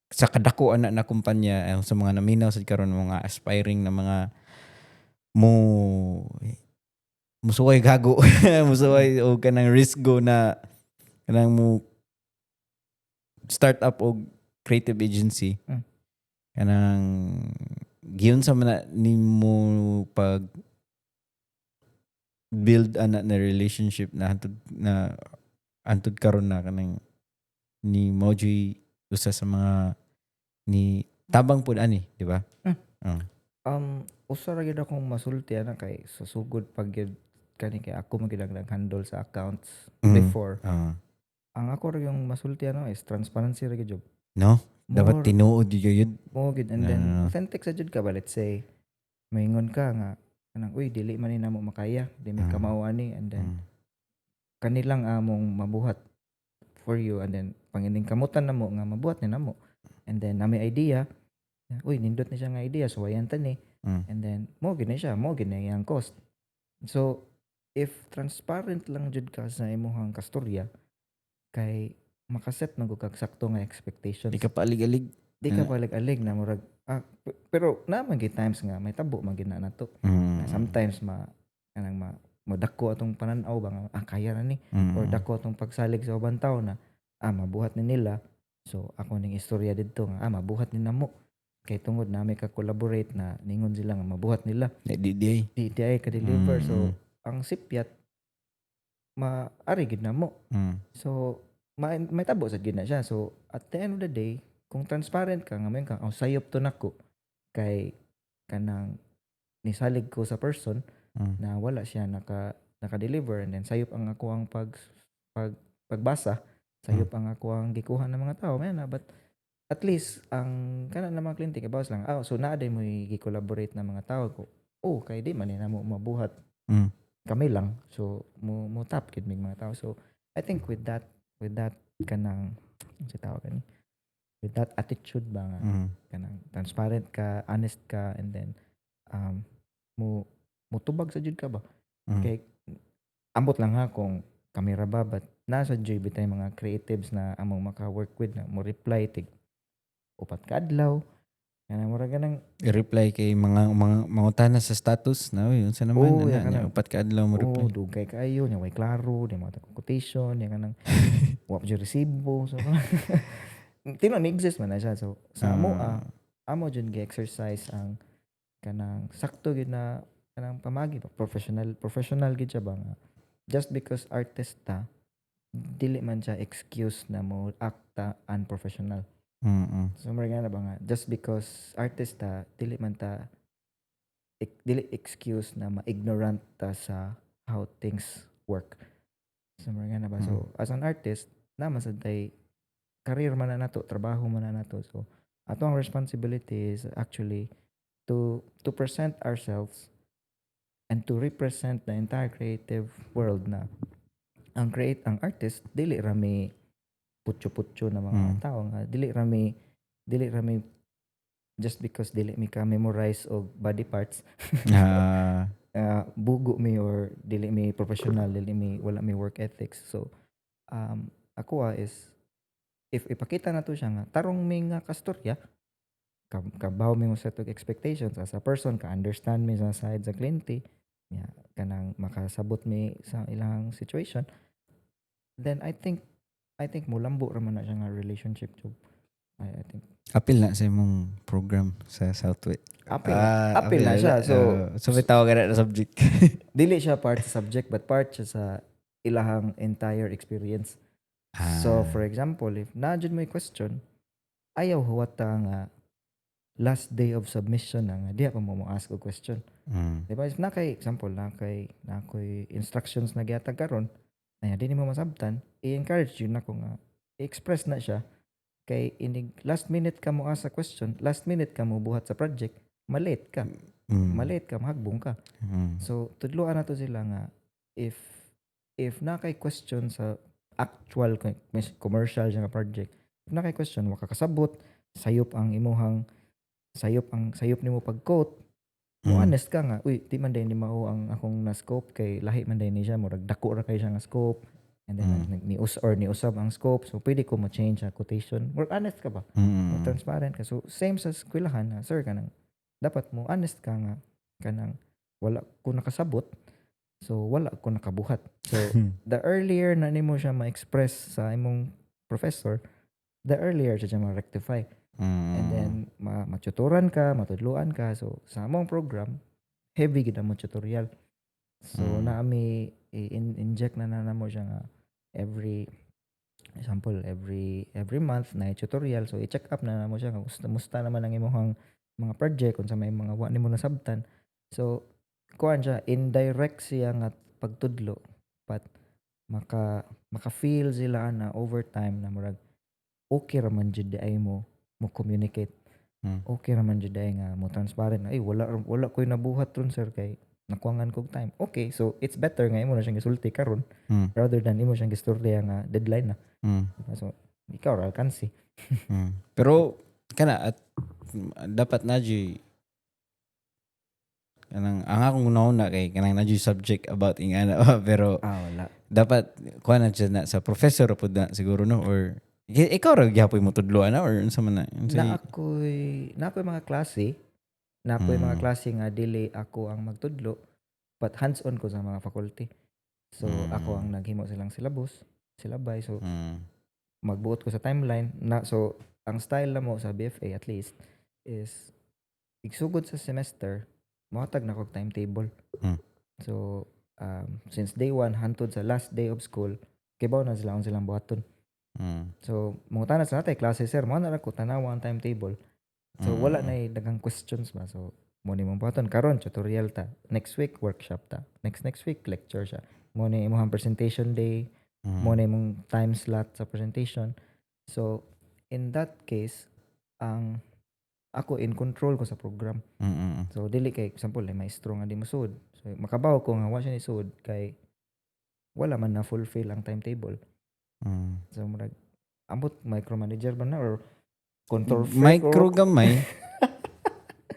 sa kadako ana na kumpanya, eh, sa mga naminaw sa karon, mga aspiring na mga mo musuway gago, musuway o kanang risk go na kanang mo start up og creative agency, kanang giyon sa man na nimo pag build ana na relationship na antud karon na kanang ni mao juy usa sa mga ni tabang pud ani, di ba? Mm. Oh. Usa ra gyud akong masulti ana kay sa sugod pag gyud kani kay ako man gyud ang nag-handle sa accounts before. Ang ako ra yung masulti ano is transparency ra gyud. No, dapat More tinuod jud yun. Mo gyud and then authentic sa jud ka ba. Let's say maingon ka nga kanang, "Uy, dili man ni namo makaya, di mi kamao ani," and then kanilang among mabuhat for you and then pangining kamutan namo nga mabuhat ni namo and then nami idea, "Uy, nindot ni siya nga idea, so wayan ta ni," and then mo gini siya, mo gini ang cost. So if transparent lang jud ka sa imong kastorya kay makaset man gud kag sakto nga expectations. Di ka paalig-alig. Di ka palig-alig na murag pero naa man gyud times nga may tabo man gyud na nato. Na sometimes ma kanang ma modako atong panan-aw ba nga kaya na ni or dako atong pagsalig sa ubang tawo na mabuhat ni nila. So ako ning istorya didto nga mabuhat ni namo kay tungod na may ka-collaborate na ningon sila nga mabuhat nila. Di di ay. Di di ay ka-deliver. So ang sipyat maari gid namo. So may tabo sad gid na siya. So at the end of the day, kung transparent ka nga moingon ka, "Oh, sayop to nako kay kanang nisalig ko sa person na wala siya naka-deliver and then sayop ang ako ang pag, pag pagbasa, sayop ang ako ang gikuha ng mga tao," man na. But at least ang kana na mga kliyente kay lang, so naa day mo gi-collaborate na mga tao ko, oh, kay di man ni namo mabuhat. Kami lang. So mo tap gid mig mga tao. So I think with that kanang, unsa tawag ani? With that attitude ba nga kanang transparent ka, honest ka, and then mo mutubag sa jud ka ba? Kay ambot lang ha kung kamera ba, but nasa joy bitay mga creatives na among maka-work with na mo reply tig 4 ka adlaw. Kanang mura ganang I-reply kay mga mangutana sa status na, uy, unsa naman Oh, ana ya niya, kanang 4 ka adlaw mo reply. Oh, dugay kaayo nya, way klaro, di mo quotation, nya kanang wa pa jud resibo. So tinuod ni exist man na siya. So sa amo amo jud gi-exercise ang kanang sakto gyud na kanang pamagi ba, professional professional gyud siya ba nga just because artist ta, dili man siya excuse na mo act ta unprofessional. So mura na ba nga just because artist ta, dili man ta dili excuse na ma-ignorant ta sa how things work. So mura na ba, so as an artist na man sad tay career man na nato, trabaho man na nato. So ato ang responsibility is actually to present ourselves and to represent the entire creative world na ang artist dili ra mi putyo-putyo na mga tao nga dili ra mi just because dili mi ka memorize og body parts, bugo mi or dili mi professional, dili mi, wala mi work ethics. So ako is if ipakita nato siya nga tarong mi nga kastorya, kabaw mi mo set og expectations as a person, ka understand mi sa side sa kliyente ya, kanang makasabot mi sa ilang situation, then I think mulambo ra man na siya nga relationship job. I think Apil na sa imong program sa Southwest. Apil, apil na siya. So So may tawag na subject. Dili siya part sa subject but part siya sa ilahang entire experience. So for example, if naa jud mo'y question, ayaw huwata nga last day of submission na nga diha pa mo mo ask og question. Di ba? If na kay example, na kay instructions na gihatag karon, na di nimo masabtan, i-encourage yun nako nga i-express na siya kay inig last minute ka mo ask sa question, last minute ka mo buhat sa project, malate ka. Malate ka, mahagbong ka. So tudloan nato sila nga if na kay question sa actual commercial siya nga project, if na kay question, wa ka kasabot, sayop ang imuhang sayop ang sayop nimo pag-quote, mo honest ka nga, "Uy, di man diay ni mao ang akong na scope kay lahi man diay ni siya, murag dako ra kay siya nga scope." And then ni us or ni usab ang scope, so pwede ko mo change sa quotation. More honest ka ba? Mo transparent ka. So same sa eskwelahan na sir, kanang dapat mo honest ka nga kanang wala ko nakasabot, so wala ko nakabuhat. So the earlier na nimo siya ma-express sa imong professor, the earlier siya ma-rectify. And then matutoran ka, matudloan ka. So sa among program, heavy gid mo tutorial. So naami i-inject na namo siya nga every example, every month na tutorial. So i-check up na namo siya nga musta naman ang imong mga project, unsa may mga wa nimo nasabtan. So kuan siya, indirect siya nga pagtudlo, but maka feel sila na over time na murag okay ra man jud ay mo communicate. Okay ra man jud ay nga mo transparent na, "Ay, wala ko'y nabuhat ron, sir, kay nakuangan kog time." Okay, so it's better nga imo na siyang gisulti karon rather than imo siyang gistorya nga deadline na. Diba? So ikaw ra alkansi. Pero kana at dapat na jud kanang ang akong una kay kanang na jud subject about ingana pero Ah, wala. Dapat kuha na siya na sa professor pud na siguro, no, or ikaw ra gyapon mo tudloan na or unsa man na Na ako'y mga klase, na ako'y mga klase nga dili ako ang magtudlo but hands-on ko sa mga faculty. So ako ang naghimo silang syllabus, syllabi. So magbuot ko sa timeline na. So ang style na mo sa BFA at least is igsugod sa semester, mohatag na kog timetable. So since day one hantod sa last day of school, kibaw na sila ang silang buhaton. So mangutana sa natay klase, "Sir, mo na ra ko tanawa ang timetable." So wala na daghang questions ba. So mo ni mong buhaton karon, tutorial ta. Next week workshop ta. Next next week lecture siya. Mo ni imong presentation day, mo na imong time slot sa presentation. So in that case, ang Ako, in control ko sa program. So dili kay, example, ay maestro nga di mosuod. So makabaw ko nga wa siya ni suod kay wala man na fulfill ang timetable. So murag ambot, micromanager ba na or control freak? Micro or, gamay.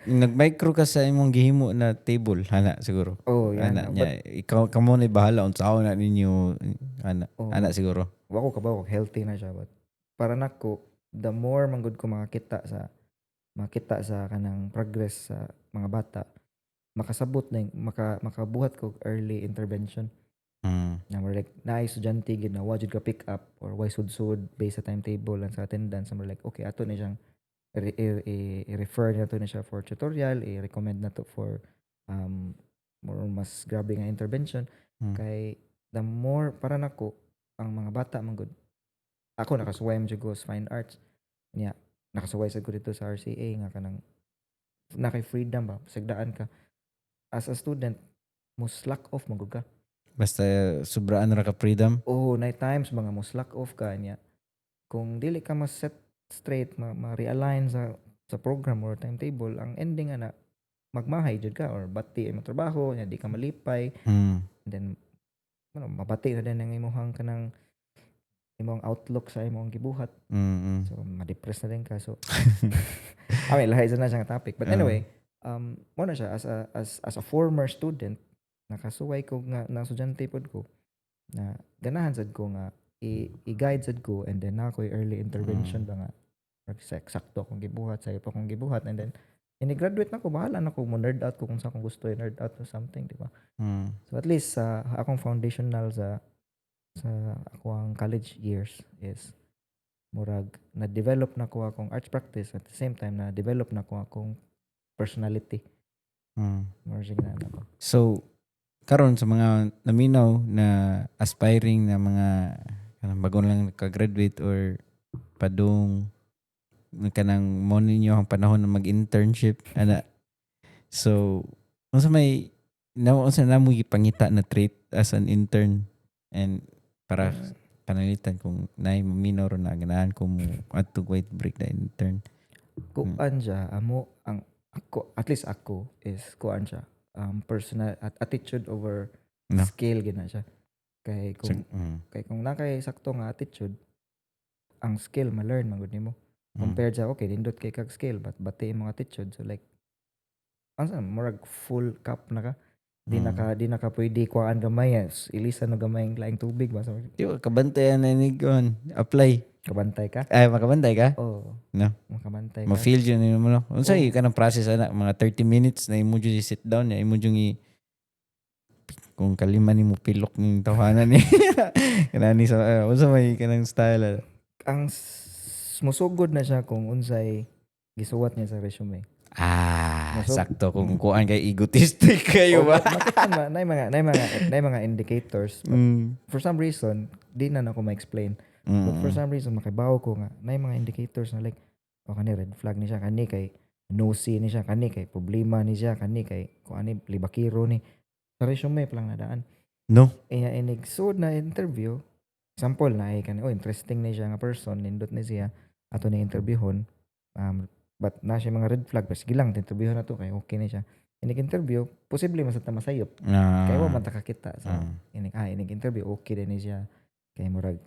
Nag-micro ka sa imong gihimo na table, ana siguro. Oh, yan. Ana But niya, ikaw kamo ni bahala unsaon na ninyo ana. Oh. Ana siguro. Wa ko kabaw kung healthy na siya, but para nako, the more manggod ko makita sa kanang progress sa mga bata, makasabot na makabuhat ko early intervention na more like naay estudyante gid na wa jud ka pick up or way sud-sud based sa timetable and sa attendance, more like okay, ato ni siyang i-refer na to na siya for tutorial, i-recommend na to for more mas grabe nga intervention. Kay the more, para nako, ang mga bata man gud, ako nakasuway man jud ko sa fine arts niya, nakasuway sad ko dito sa RCA nga kanang na kay freedom ba, sagdaan ka as a student, mo slack off man gud ka. Basta sobraan ra ka freedom. Oh, naay times mga mo slack off ka niya. Kung dili ka ma set straight, ma-realign sa program or timetable, ang ending ana magmahay jud ka or bati imong trabaho, nya di ka malipay. And then ano, mabati na din ang imong kanang imong outlook sa imong gibuhat. So ma-depress na din ka. So I mean, lahi na siya nga topic. But anyway, mo na siya as a former student, nakasuway ko nga na estudyante pod ko na ganahan sad ko nga i-guide sad ko and then na ako'y early intervention ba nga murag sakto akong gibuhat, sayo pa akong gibuhat, and then ini-graduate na ko, bahala na ko mo nerd out ko kung sa akong gusto i-nerd out or something, di ba? So at least sa akong foundational sa ako ang college years is murag na-develop na ko akong arts practice, at the same time na develop na ko akong personality. More siya na ako. So karon sa mga naminaw na aspiring na mga kanang bago lang naka-graduate or padung kanang mo ninyo ang panahon na mag-internship ana, so unsa may na unsa na mo gipangita na trait as an intern and para panalitan kung naay maminaw ro na ganahan ko mo adto white break na intern? Kuan siya, amo ang ako, at least ako is kuan siya, personal at attitude over No. skill gina siya kay kung kay kung nakay sakto nga attitude, ang skill ma-learn man gud nimo compared sa okay, nindot kay kag skill but bati imong attitude, so like unsa, murag full cup na ka, di na ka di na ka pwede kuhaan gamay, yes, ilisan no gamay ang laing tubig ba, so Di ba kabantayan na ni kuan apply? Kabantay ka. Ay, makabantay ka? Oh. No. Makabantay ka. Ma-feel jud nimo, no? Unsa Oh. oh. Kanang process ana, mga 30 minutes na imo jud sit down ya, imo jud i kung kalima nimo pilok ning tawhana ni kanani sa unsa may kanang style ana? Ang musugod na siya kung unsay gisuwat niya sa resume. Ah, sakto kung kuan kay egotistic kayo Oh, ba? Makita ma, naay mga indicators. But for some reason, di na nako ma-explain. But for some reason, makabaw ko nga, naay mga indicators na like, oh, kani red flag ni siya, kani kay nosy ni siya, kani kay problema ni siya, kani kay kung ani libakiro ni. Sa resume pa lang nadaan. No. Iya, inig sud na interview, example na ay kani, oh, interesting ni siya nga person, nindot ni siya, ato ni interviewhon, but na siya mga red flag, pero sige lang, interviewhon na to, kay okay ni siya. Inig interview, posible man sa ta masayop. Kay wa man ta kakita sa inig interview, okay din ni siya. Kay murag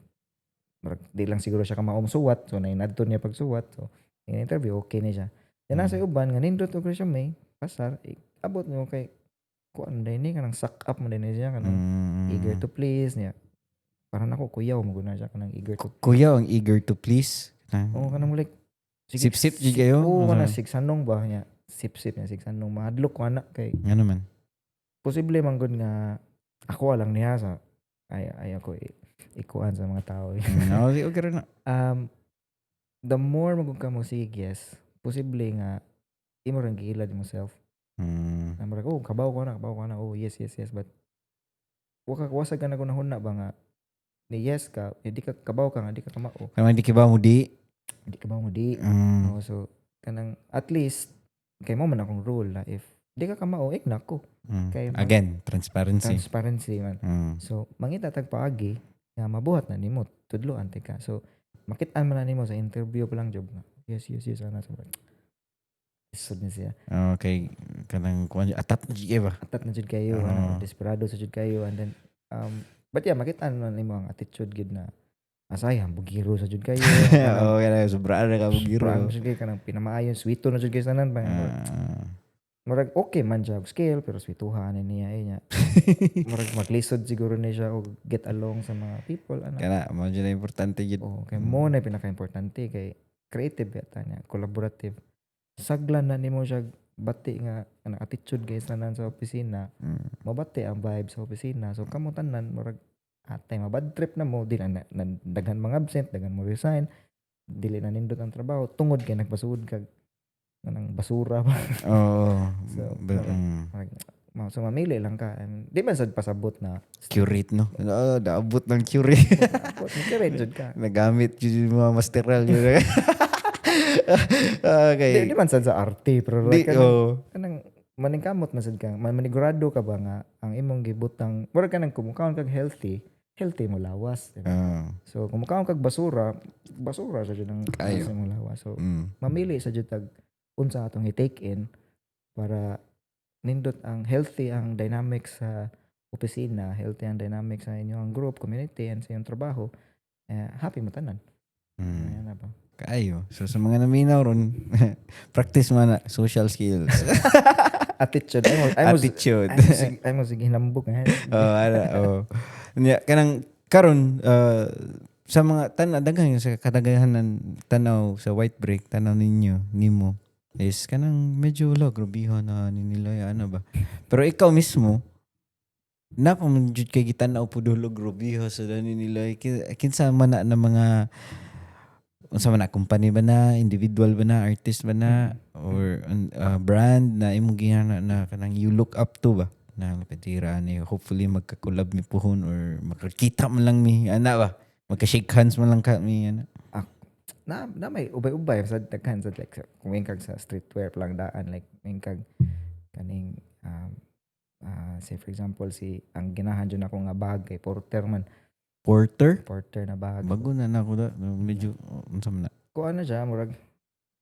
di lang siguro siya kamao suwat, so nainadto niya pagsuwat. So inig interview, okay ni siya. Yan nasa uban nga nindot og resume, pasar, abot mo kay kuan din ni kanang suck up mo din ni siya kanang eager to please niya. Para nako kuyaw mo guna siya kanang eager to Kuya ang eager to please. Ah. Oo, kanang like Sip-sip jud kayo? Oo, kanang Ano? sigsanong ba niya. Sip-sip niya sigsanong mahadlok ko ana kay Ngano man? Posible man gud nga ako lang niya sa ay ako ikuan sa mga tao. No, okay ra na. The more magud ka mo sige yes, posible nga imo rang giilad mo self. Na murag, oh, kabaw ko na, kabaw ko na. Oh, yes, but wa ka wasag ka na kunahuna ba nga ni yes ka, eh, di ka kabaw ka nga di ka kamao. Kaya di ka ba mo di? Di ka ba mo di. Oh, so kanang at least kay mo man akong rule na if di ka kamao, eh nako. Kay Again, transparency. Transparency man. So mangita tag paagi nga mabuhat na nimo, tudloan ka. So makit-an man na nimo sa interview pa lang job nga. Yes ana sa. Lisod ni siya. Okay, kanang kuan atat na jud ba? Atat na jud kayo, ano, desperado sa jud kayo, and then but yeah, makita na nimo ang attitude gid na asay bugiro sa jud kayo. Oo, kaya sobraan na ka bugiro. Sobraan jud kayo, kanang pinamaayon sweeto na jud kayo tanan ba. Murag okay man siya og skill pero sweetuhan ni niya eh niya. Murag maglisod siguro ni siya og get along sa mga people ana. Kana mao jud na importante jud. Oh, kay mo na pinaka-importante kay creative yata niya, collaborative. Saglan na nimo siya bati nga kanang attitude kay tanan sa opisina, mabati ang vibe sa opisina. So kamo tanan murag atay mabad trip na mo, di na daghan mga absent, daghan mo resign, dili na nindot ang trabaho tungod kay nagpasugod kag kanang basura ba. Oo. So, But, murag, so mamili lang ka. I mean, di man sad pasabot na curate, no? Oo, naabot ng curate. Abot, curate jud ka. Nagamit jud yung mga masteral yun. Okay. Di man sad sa arte pero Di, like kanang, oh. kanang maningkamot man sad ka, manigurado ka ba nga ang imong gibutang murag kanang kumukaon kag healthy, healthy mo lawas, di ba? So kung mukaon kag basura, basura sa jud ang Kayo. sa imong lawas. So mamili sa jud tag unsa atong i-take in para nindot ang healthy ang dynamics sa opisina, healthy ang dynamics sa inyong group, community, and sa inyong trabaho. Eh, happy mo tanan. Ayan na ba? Kaayo. So sa mga naminaw ron, practice man na social skills. Attitude. Ay mo, Attitude. ay mo sige hinambok. Eh. Oh, ana, oh. Nya kanang karon sa mga tan daghan sa kadaghanan tanaw sa White Break, tanaw ninyo nimo is kanang medyo wala grabihan na ni nila ano ba. Pero ikaw mismo na pa man jud kay gitan-aw pud hulo grabiha sa dani nila. Kinsa man na mga, unsa man na, company ba na, individual ba na, artist ba na, or brand na imong gihana na kanang you look up to ba na petira ni, hopefully magka-collab mi puhon or makakita man lang mi ana ba, magka-shake hands man lang ka mi ana? Na may ubay-ubay sa daghan sa like kung kag sa streetwear pa lang daan, like kag kaning say for example si ang ginahan jud ako nga bag kay Porter man. Porter? Porter na bag. Bago na na ako da medyo, unsa man na? Ko ano siya, murag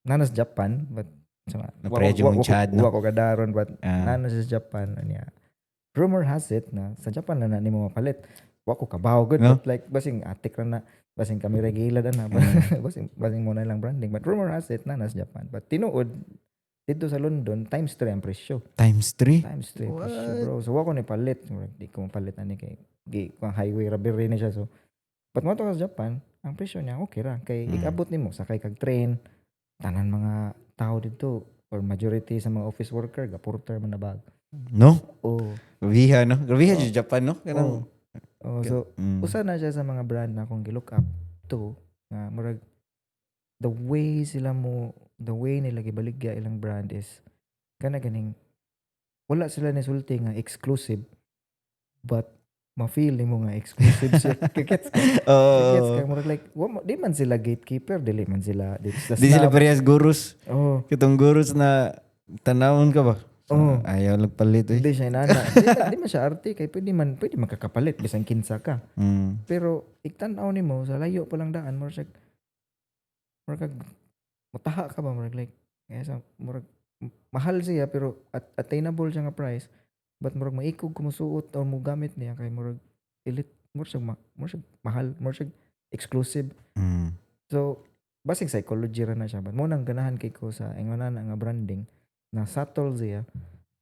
nanas Japan but sa Napareho mong Chad, no? Wa ko kadaron but nana sa Japan anya. Rumor has it na sa Japan na na nimo mapalit. Wa ko kabaw good No? but like basing atik ra na, basing kami ra gilad ana, basing mo na lang branding, but rumor has it na sa Japan, but tinuod dito sa London times 3 ang presyo. Times 3? Times 3 presyo. What? Bro, so wa ko ni palit. Murag di ko mapalit ani kay gi kung highway ra biri ni siya. So but mo sa Japan ang presyo niya okay ra kay ikabot nimo sakay kag train, tanan mga tao dito or majority sa mga office worker ga Porter man na bag. No? Oh. Grabiha, no? Grabiha oh. Japan, no? Kanang Oh, so usa na siya sa mga brand na akong gi-look up to nga murag the way sila mo, the way nila gibaligya ilang brand is kana ganing wala sila nisulti nga exclusive but ma-feel nimo nga exclusive siya. Gets ka? Oo. Gets ka? Murag like di man sila gatekeeper, dili man sila di sila Di sila snob. parehas gurus. Oh. Kitong gurus na tanawon ka ba? Oo. Ayaw nagpalit eh. Hindi siya inana. Di man siya arte kay pwede man makakapalit bisan kinsa ka. Pero igtan-aw nimo sa layo pa lang daan, murag siya murag mutaha ka ba, murag like kaya sa murag mahal siya pero attainable siya nga price, but murag maikog ko mosuot or mo gamit niya kay murag elite, murag siya mahal, murag siya exclusive. So basing psychology ra na siya, but mo nang ganahan kay ko sa ingon ana nga branding na subtle siya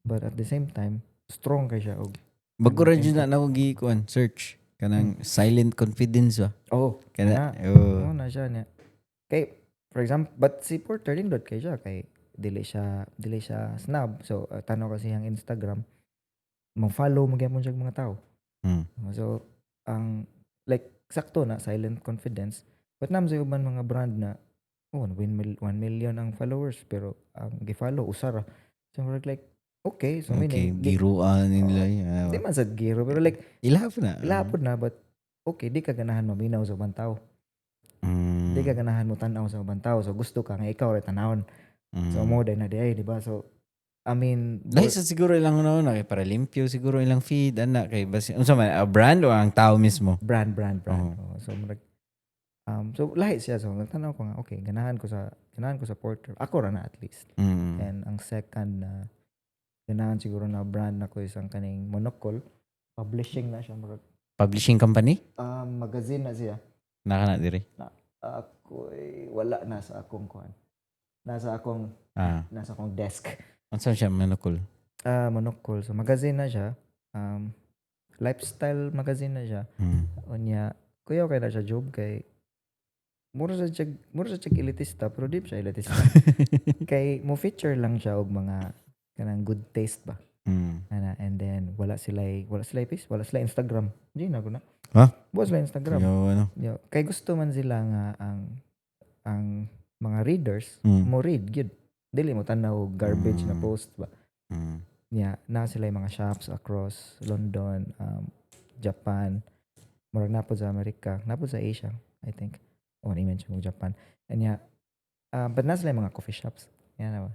but at the same time strong kay siya og Bago ra jud na nako gikuan search kanang silent confidence ba? Oh. Kana Na. oh. Oh, na siya niya. Kay for example, but si Porter nindot kay siya kay dili siya snob. So tanaw kasi siyang Instagram, mo-follow magyapon siya og mga tao. So ang like sakto na silent confidence. But nam sa uban mga brand na oh 1 million ang followers pero ang gi-follow usa ra. So murag like okay, so meaning di, Giruan nila. di man sad giro pero like Ilahap na. ilapod na, but okay, di ka ganahan maminaw sa ubang tao. Di ka ganahan mo tan-aw sa ubang tao. So gusto ka nga ikaw ra tanawon. So mo day na di ay, di ba? So I mean, Dahil sa siguro ilang una kay para limpyo siguro ilang feed ana kay basi unsa man a brand o ang tao mismo? Brand, brand, brand. Oo. Oh, so murag so lahi siya, so nagtanaw ko nga okay, ganahan ko sa Ganahan ko sa Porter. Ako ra na at least. And ang second na ganahan siguro na brand nako is ang kaning Monocle. Publishing na siya, murag Publishing company? Magazine na siya. Naka na diri. Ako eh, wala na sa akong kuan. Nasa akong desk. Unsa siya, Monocle? Ah, Monocle. So magazine na siya. Lifestyle magazine na siya. Unya, kuyaw kay na siya job kay mura sa siya elitista pero di siya elitista. Kay mo feature lang siya og mga kanang good taste ba. Ana, and then wala sila face, wala sila Instagram. Di na ko na. Ha? Wala sila Instagram. Kuyaw ano. Yo, kay gusto man sila nga ang mga readers mo read gyud. Dili mo tan-aw og garbage na post ba. Yeah, na sila yung mga shops across London, Japan, murag naa pod sa Amerika, naa pod sa Asia, I think. Oh, ni-mention mo Japan. And yeah, but naa sila yung mga coffee shops. Yan na ba?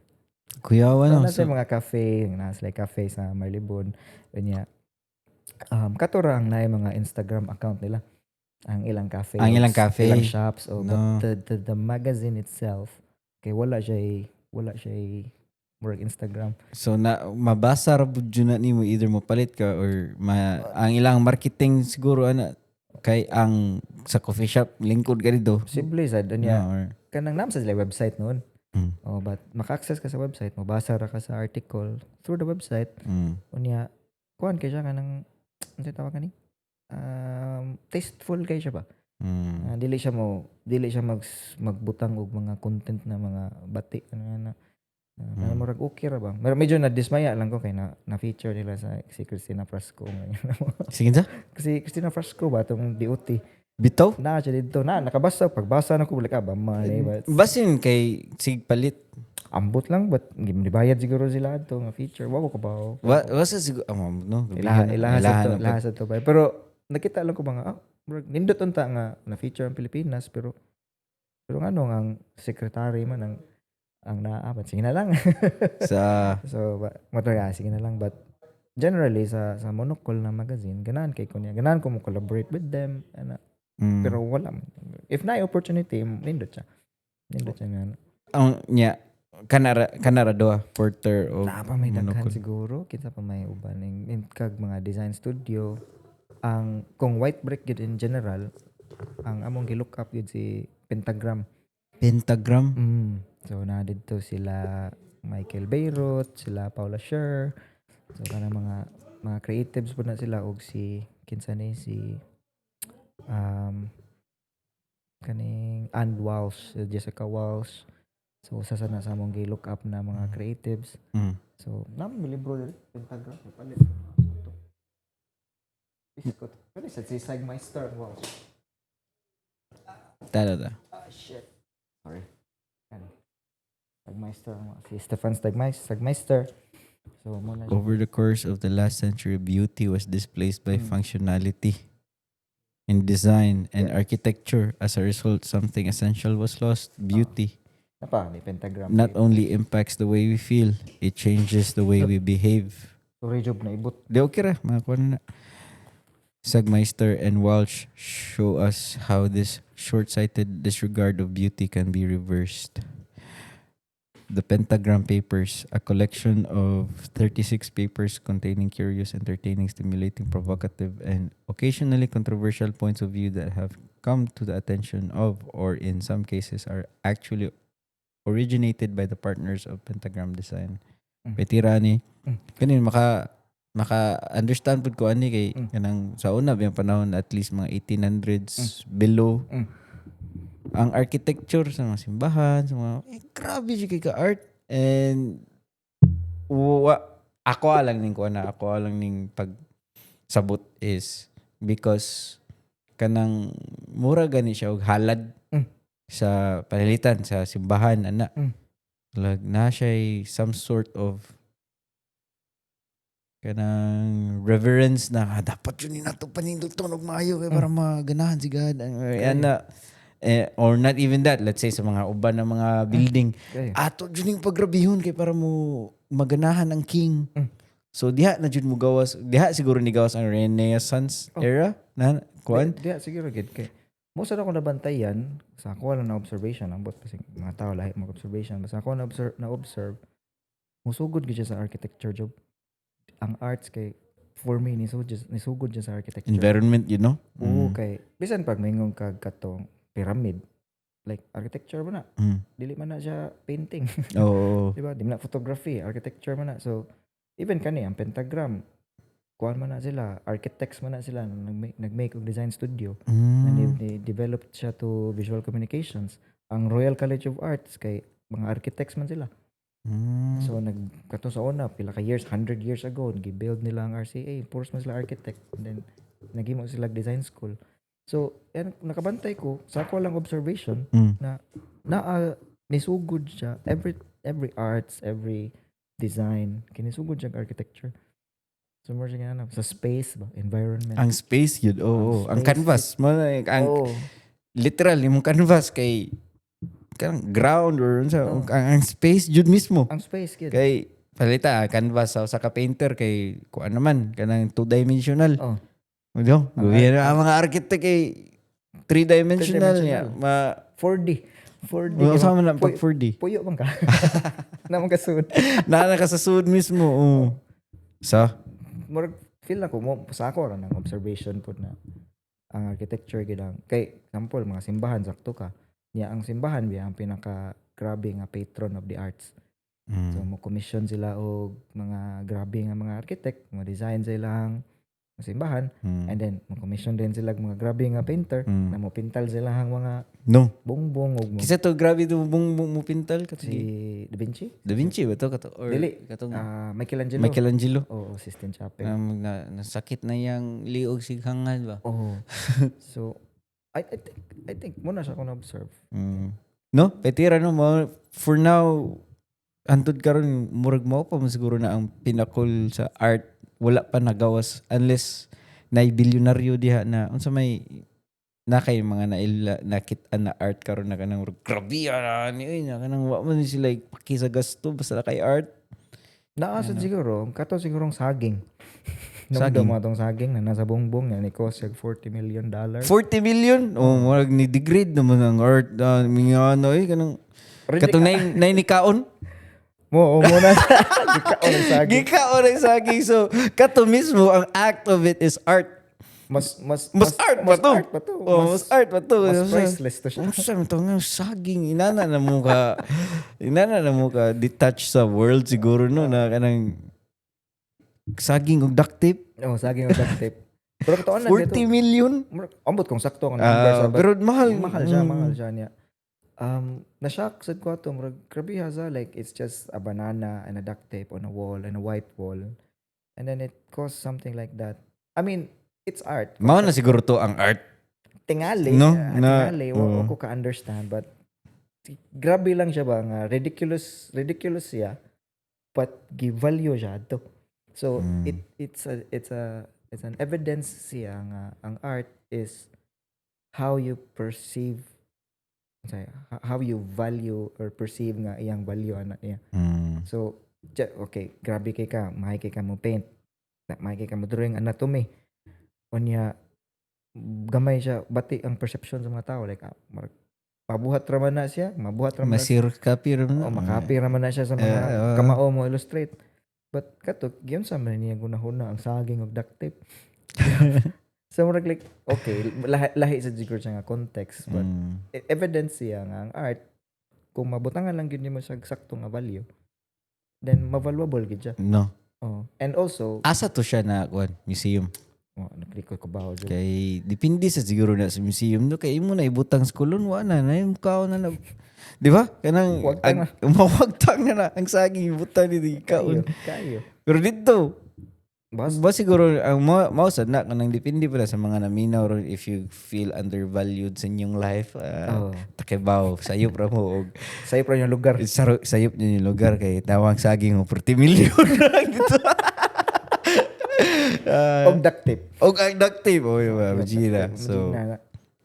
Kuyaw So, ano. naa sila yung mga cafe, naa sila yung cafe sa Marylebone. And yeah, kato ra ang naay mga Instagram account nila. Ang ilang cafe. Ang ilang cafe. Ilang shops. Oh, No. but the magazine itself, kay wala siya murag Instagram. So na mabasa ra pud jud na nimo, either mo palit ka or ma, ang ilang marketing siguro ana kay ang sa coffee shop lingkod ka dito. Posible sad niya. Yeah, or, Kanang naa sa sila website noon. Oh, but maka-access ka sa website mo, basa ra ka sa article through the website. Unya, kuan kay siya kanang unsa tawag kani? Tasteful kay siya ba? Ah, dili siya magbutang og mga content na mga bati ano na. Murag okay ra ba? Pero medyo na-dismaya lang ko kay na feature nila sa si Christina Frasco. Sige sa? Kasi Christina Frasco ba tong DOT. Bitaw? Na siya dito na nakabasa, pagbasa na ko balik ah ba man but Basin kay sig palit. Ambot lang, but gibayad siguro sila ato nga feature. Wa ko kabaw. Wa sa siguro no. Ilaha sa to, na ilaha sa to ba. Pero nakita lang ko ba nga murag nindot unta nga na feature ang Pilipinas, pero ngano nga ang secretary man ang naa, but sige na lang. Sa So ba, mo to, ah, sige na lang, but generally sa Monocle na magazine, ganahan kay ko niya. Ganahan ko mo collaborate with them ana. Pero wala man. If na opportunity, nindot siya. Nindot siya nga. Ang nya kanara doa, Porter o Naa pa may daghan Monocle. Siguro kinsa pa may uban ning kag mga design studio. Ang kung white brick gyud in general, ang among gi-look up gyud si Pentagram. Pentagram. So na didto sila Michael Bierut, sila Paula Scher. So kanang mga creatives po na sila og si kinsa ni si kaning Ann Walsh, si Jessica Walsh. So usa sa na sa among gi-look up na mga creatives. So, naman may libro diri, Pentagram, palit. Biskot. Pwede sa si Sagmeister Walsh. Tada ta. Ah, shit. Sorry. Ano? Sagmeister, si Stefan Sagmeister. Sagmeister. So, muna siya. Over the course of the last century, beauty was displaced by functionality in design and architecture. As a result, something essential was lost. Beauty Napa, may Pentagram. not only impacts the way we feel, it changes the way we behave. Sorry, job na ibot. Di okay ra, makakuha na. Sagmeister and Walsh show us how this short-sighted disregard of beauty can be reversed. The Pentagram Papers, a collection of 36 papers containing curious, entertaining, stimulating, provocative, and occasionally controversial points of view that have come to the attention of, or in some cases are actually originated by, the partners of Pentagram Design. Petira ni. Kanin maka understand pud ko ani kay kanang sa una biyang panahon, at least mga 1800s below, ang architecture sa mga simbahan, sa mga grabe siya kay ka art and wa ako alang ning kuan na ako alang ning pag sabot is because kanang mura gani siya og halad sa panalitan sa simbahan ana, like na siya some sort of kanang reverence na ah, dapat yun ni nato paninduton og maayo kay para maganahan si God ana eh, or not even that, let's say sa mga uban ng mga building, ato jud ning pagrabihon kay para mo maganahan ang king. So diha na jud mo gawas, diha siguro ni gawas ang Renaissance era na kuan. Di, di, siguro gid kay. Mo sa ako nabantayan sa ako lang na observation, ambot kasi mga tao lahi mag observation, basta ako na observe musugod gyud siya sa architecture job. Ang arts kay for me nisugod siya sa architecture. Environment. Oo, kay bisan pag maingon kag katong pyramid, like architecture mo na. Dili man na siya painting. Di ba? Di man na photography, architecture man na. So even kani ang pentagram, kuan man na sila, architects man na sila nag-make og design studio. And they developed siya to visual communications. Ang Royal College of Arts kay mga architects man sila. So nag kato sa una pila ka years, 100 years ago, gi-build nila ang RCA, puros man sila architect. And then naghimo sila design school. So, yan nakabantay ko sa ako lang observation na naa nisugod siya every arts, every design, kinisugod siya ang architecture. So more siya nga sa space ba, environment. Ang space yun, oo. Ang Ang space. Canvas. Mo na, ang literal, imong canvas kay kanang ground or unsa, ang space jud mismo. Ang space gyud. Kay palita canvas sa usa ka painter kay kuan naman kanang two dimensional. Ano? Ang ang mga architect kay three dimensional niya. Three-dimensional. Ma 4D. 4D. Well, sama na pag 4D. Puyo man ka. Na man kasud. Naa na ka sa sud mismo. Oo. So, Murag feel ako mo sa ako ra ng observation pud na ang architecture gid ang kay example mga simbahan, sakto ka niya, ang simbahan biya ang pinaka grabe nga patron of the arts. So mo commission sila og mga grabe nga mga architect mo design sa ilang simbahan and then mo commission din sila og mga grabe nga painter na mo pintal sila ang mga No. bongbong og mo Kisa to grabe to bung mo pintal kato? Si Da Vinci. Da Vinci ba to kato or Dili. Katong Ah, Michelangelo. Michelangelo. Oo, Sistine Chapel. Na, nasakit na yang liog sig hangad ba. Oh. So I think muna siya ko na-observe. No, petira no mo for now hantod karon murag mao pa man siguro na ang pinakol sa art, wala pa nagawas unless nay bilyonaryo diha na unsa may na kay mga naila nakit na art karon na kanang murag grabe na ni oy, na kanang wa man sila paki sa gasto basta na kay art. Naa sad siguro, kato sigurong saging. Saging. Saging. Mga tong saging na nasa bongbong nga ni cost siya $40 million. 40 million, oh, murag ni degrade naman ang art, mga ano eh kanang katong nay ni kaon. Mo, mo na. Gikaon ang saging. Gikaon ang saging. So kato mismo ang act of it is art. Mas Mas art pa mas to. Art pa to. Oh, mas art pa to. Mas priceless to siya. Ang sa to nga saging, inana na mo ka detach sa world siguro no na kanang saging og duct tape. Oh, saging og duct tape. Pero totoo na 40 dito. million. Ambot kung sakto ang number Ah, sa pero mahal. Mahal siya, mahal siya niya. Na-shock sad ko ato, murag grabe ha sa like it's just a banana and a duct tape on a wall and a white wall. And then it costs something like that. I mean, it's art. Mao na siguro to ang art. Tingali, No, tingali, wa oo. ko ka-understand, but grabe lang siya ba nga ridiculous, ridiculous siya, but give value siya to. So it it's an evidence siya nga ang art is how you perceive, sorry, how you value or perceive nga iyang value ana niya. So okay, grabe kay ka, mahay kay ka mo paint. Mahay kay ka mo drawing anatomy. Unya gamay siya bati ang perception sa mga tao, like mabuhat ra man na siya, mabuhat ra man na Masir copy ra man. o makapi ra man na siya sa mga kamao mo illustrate. But kato giyon sa man niya gunahuna ang saging og duct tape. So murag like okay, lahi, lahi sa siguro siya nga context, but evidence siya nga ang art kung mabutangan lang gyud nimo siya sakto nga value, then ma-valuable gyud siya. No. Oh. And also, Asa to siya na kuan museum? Oh, naklik ko kabaho jud. Kay depende sa siguro na sa museum no kay imo na ibutang sa kulon, wa na na yung kaon na na. Di ba? Kanang Wagtang. Mawagtang na na ang saging ibutang dito kaon. Kayo, kayo. Pero dito Bas, ba siguro ang mao sad na kanang depende pala sa mga naminaw ron if you feel undervalued sa inyong life, takibaw sayop ra mo og Sayo pa yung lugar. Sayop niyo yung lugar kay tawang saging mo 40 million lang dito. Og duct tape. Og ang duct tape. Oh, yun ba? Gina. So, Gina.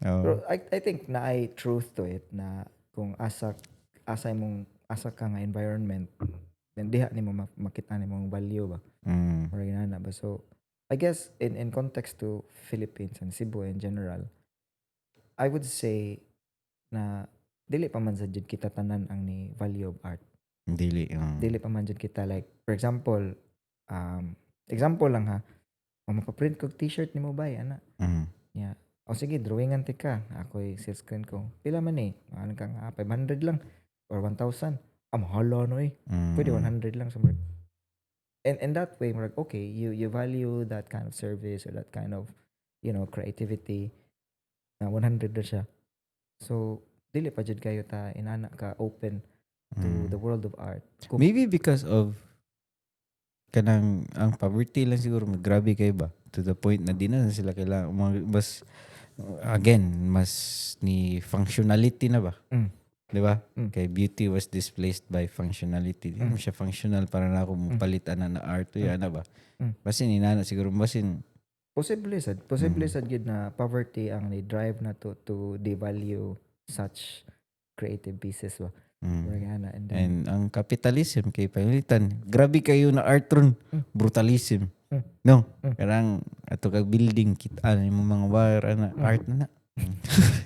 oh. Pero I think na ay truth to it na kung asa asa imong asa ka nga environment, then diha nimo makita nimo ang value ba. Murag inana ba. So I guess in context to Philippines and Cebu in general, I would say na dili pa man sa jud kita tanan ang ni value of art. Dili. Dili pa man jud kita, like for example, example lang ha. O mapaprint kog T-shirt nimo bay ana. O sige, drawingan tika. Ako'y silk screen ko. Pila man eh? Ano ka nga, 500 lang or 1,000. Ah, mahala no eh. Pwede 100 lang. So, murag, and in that way, murag, okay, you value that kind of service or that kind of creativity na 100 na siya. So, dili pa jud kayo ta inana ka open to the world of art. Kung, Maybe because of kanang ang poverty lang siguro, grabe kay ba to the point na di na sila kailangan mas, again, mas ni functionality na ba, di ba? Mm. Kay beauty was displaced by functionality. Di mo siya functional para na ako mopalit ana na art mm. Ana ba? Basin inana siguro, basin. Posible sad. Posible sad gyud na poverty ang ni drive na to devalue such creative pieces ba. Murag ana and then, And ang capitalism kay palitan, grabe kayo na art ron, brutalism, no? Karang ato kag building, kita ano yung mga wire ana, art na na.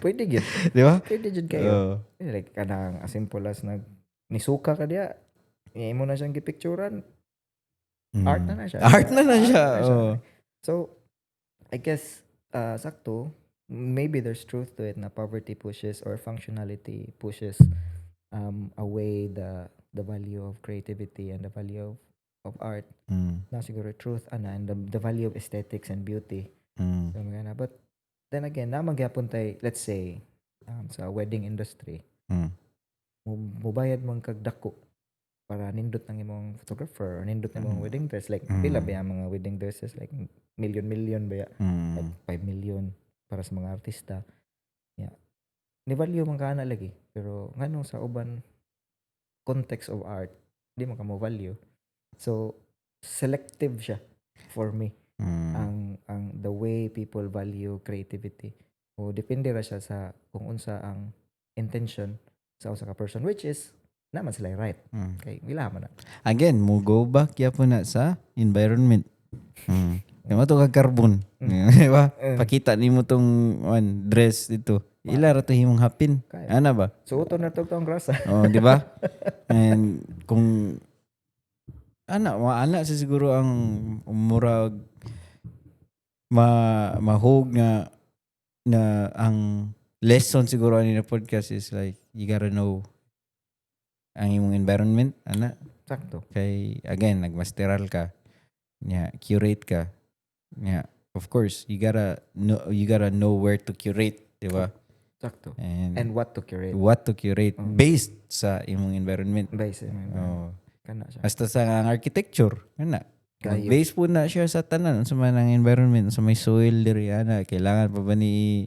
Pwede gyud. Di ba? Pwede jud kayo. Oo. Like kanang as simple as nag nisuka ka diya. Imo na siyang gipicturan. Art na na siya. Art na na siya. Art na siya. Oo. So, I guess, sakto, maybe there's truth to it na poverty pushes or functionality pushes away the value of creativity and the value of art. Na siguro truth ana and the value of aesthetics and beauty. So, mga na. But then again, naa man gyapon tay, let's say, sa wedding industry, mubayad man kag dako para nindot ang imong photographer or nindot ang imong wedding dress. Like, pila ba yung mga wedding dresses? Like, million million ba ya? Like, 5 million para sa mga artista. Yeah. Ni-value man ka na lagi. Pero, nganong sa uban context of art, di man ka mo value. So, selective siya for me ang the way people value creativity. O depende ra siya sa kung unsa ang intention sa usa ka person, which is naman sila right. Kay wala man na. Again, mo go back yapon na sa environment. Kaya mo to kag carbon. Di ba? Mm. Pakita nimo tong one dress dito. Ila ra to himong hapin. Kaya. Ana ba? Suoton na to tong grasa. Oh, di ba? And kung ana, ana sa siguro ang murag ma mahog nga na ang lesson siguro ani na podcast is like you gotta know ang imong environment ana. Sakto. Kay again, nagmasteral ka nya, curate ka nya, of course you gotta know where to curate, di ba? Sakto. And, And what to curate. What to curate based sa imong environment. Base Oh. kana siya. Hasta sa ang architecture ana. Kayo. Base po na siya sa tanan sa man ang environment, sa may soil diri ana, kailangan pa ba ni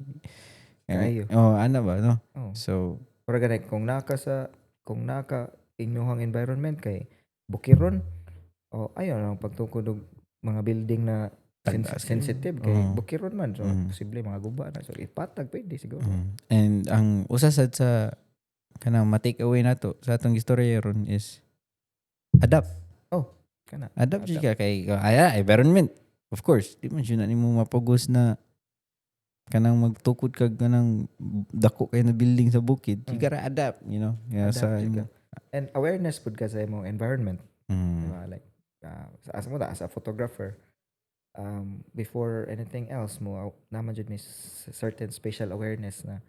Kayo. Oh, ana ba, no? Oh. So Pero ganay kung naka inyong environment kay bukiron o ayo lang pagtukod og mga building na Tagtaas kayo. sensitive kay Oo. bukiron man, so posible mga guba na, so ipatag pwede siguro. And ang usa sad sa kanang ma-take away nato sa atong istorya ron is adapt. Oh, kana. Adapt jud ka kay ay environment. Of course, di man jud na nimo mapugos na kanang magtukod kag kanang dako kay na building sa bukid. You gotta adapt. Yeah, Adapt sa jud ka. And awareness pud ka sa imong environment. Diba? Like sa asa mo ta as a photographer, before anything else mo naman jud may certain spatial awareness na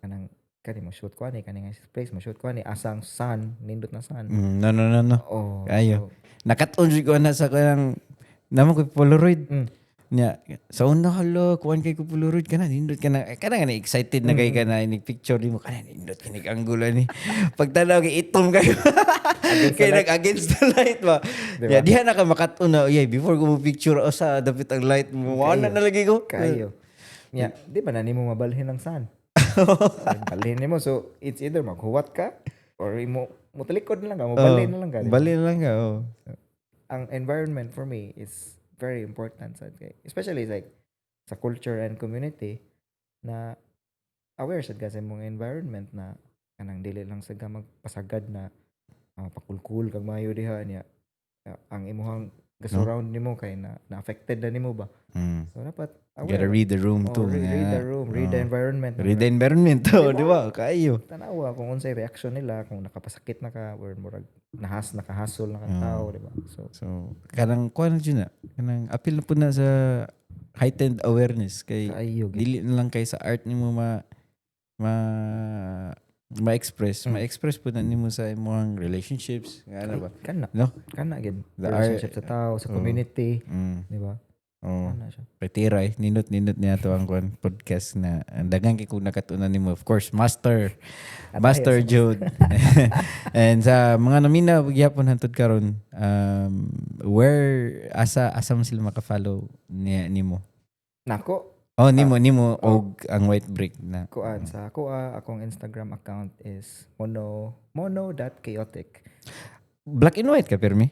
kanang kani mo shoot ko ani kani nga place mo shoot ko ani asang sun, nindot na sun. No. Oh, Kayo. so, Nakat-on jud ko na sa kanang namo ko Polaroid. Nya, sa una, hala, kuan kay ko Polaroid kana nindot ka na kana nga na excited na kay ka na inig picture nimo kana nindot kini angulo ni. Pagtanaw kay itom kayo. Kay nag against the light ba. Diba? Ya, diha na ka makat-on na, yeah, before ko mo picture o sa dapit ang light mo. Wala na lagi ko. Kayo. Nya, di ba na nimo mabalhin ang sun? Balhin nimo, so it's either maghuwat ka or imo motalikod na lang ka, mobalhin na lang ka, di ba? Balhin na lang ka, oh. Ang environment for me is very important sa kay, especially like sa culture and community, na aware sad ka sa imong environment na kanang dili lang sad ka magpasagad na pakulkul kag maayo diha niya, ang imuhang Ga-surround nimo kay na na-affected na nimo ba. So dapat You gotta read the room Oh, too. read the room, read the environment. Read the environment too, di ba? Kayo. Tanawa kung unsay reaction nila, kung nakapasakit na ka or murag nakahasol na ka tao, di ba? So So, kanang kuan na jud na. Kanang apil na pud na sa heightened awareness kay kaayo gyud. Dili na lang kay sa art nimo ma ma-express, ma-express pud na nimo sa imong relationships, nga ano ba? Kana. No? Kana gyud. The Relationship sa tao, sa community, di ba? Oh. Kana siya. Kay Tiray, nindot niya to ang kuan podcast na ang daghang kay kung nakatunan nimo. Of course, Master Master Jude. And sa mga naminaw gyapon hantod karon, where asa man sila maka-follow niya nimo? Nako. Oh, nimo og ang White Brick na. Kuan sa ako akong Instagram account is mono.chaotic. Black and white ka pirmi?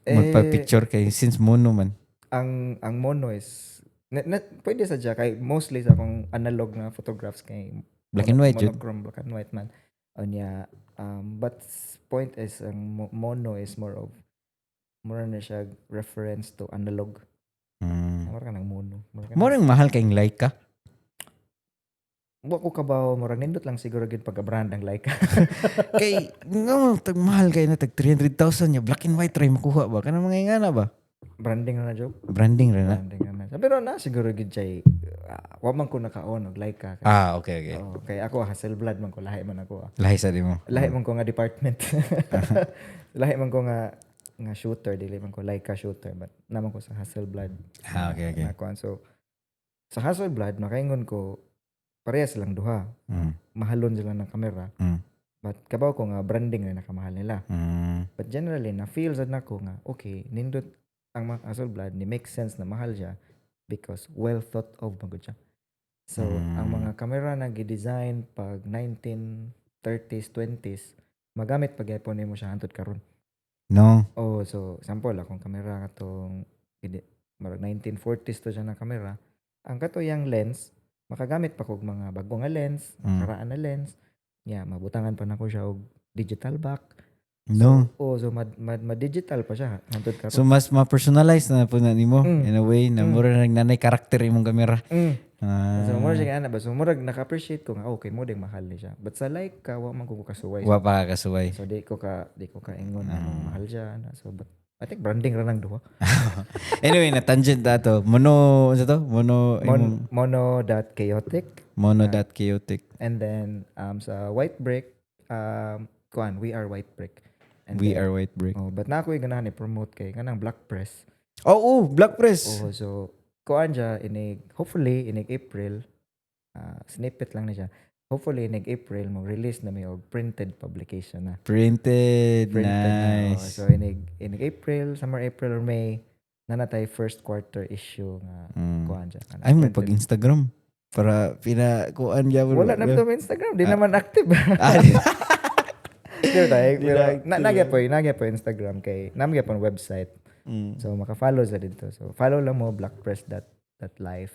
Eh, Magpa-picture kay since mono man. Ang mono is na, pwede sa dya kay mostly sa akong analog na photographs kay Black and white jud. Monochrome, black and white man. Unya, but point is ang mono is more of more na siya reference to analog. Mura ka ng mono. Mura ka Mo ring mahal kayong Leica. Wa ko kabaw, murag nindot lang siguro gid pagka-brand ang Leica. Kay ngano tag mahal kay na tag 300,000 niya, black and white try makuha ba kanang mga ingana ba? Branding na joke. Branding ra na. Branding na. Pero na siguro gid siya wa man ko naka-on og Leica. Ah, okay. Oh, kay ako Hasselblad man ko, lahi man ako. Lahi sa di mo. Lahi man ko nga department. Lahi man ko nga shooter, dili man ko Leica shooter, but naman ko sa Hasselblad. Ah, okay. Na kuan. So sa Hasselblad makaingon ko parehas lang duha. Mahalon sila ng kamera. But kabaw ko nga branding na nakamahal nila. But generally na feel sad nako nga okay, nindot ang mga Hasselblad ni make sense na mahal siya because well thought of man gud siya. So ang mga kamera na gi-design pag 1930s, 20s, magamit pa gyapon nimo siya hantod karon. No. Oh, so sample akong kamera katong marag 1940s to siya na kamera. Ang katuyang lens, makagamit pa kog mga bago nga lens, karaan na lens. Yeah, mabutangan pa nako siya og digital back. No. Oh, so ma-digital pa siya hantod karon. So mas ma-personalize na pud na nimo in a way na mura na nanay karakter imong kamera. Ah. So mura siya ana ba? So murag naka-appreciate ko nga okay mo ding mahal ni siya. But sa Leica, wa man ko kasuway. Wa pa ka kasuway. So di ko ka ingon anong mahal siya ana. So but I think branding ra nang duha. Anyway, na tangent na to. Mono, ano to? Mono, Mono.chaotic. Mono.chaotic. And then sa White Brick, kuan, We Are White Brick. And We then, Are White Brick. Oh, but na ako ganahan i-promote kay kanang Black Press. Oh, Black Press. Oh, so kuan siya inig hopefully inig April, snippet lang na siya. Hopefully inig April mo release na may og printed publication na. Printed. Printed na. Oh. Nice. So inig April, somewhere April or May na natay first quarter issue nga kuan siya. Kanang Ay mo printed. pag Instagram para pina kuan gyapon. Wala na to Instagram, di naman active. Ah, di. Di ba tayo? Di Pero na active. na nagya po Instagram kay nagya po website. So maka-follow sa dito. So follow lang mo blackpress.life.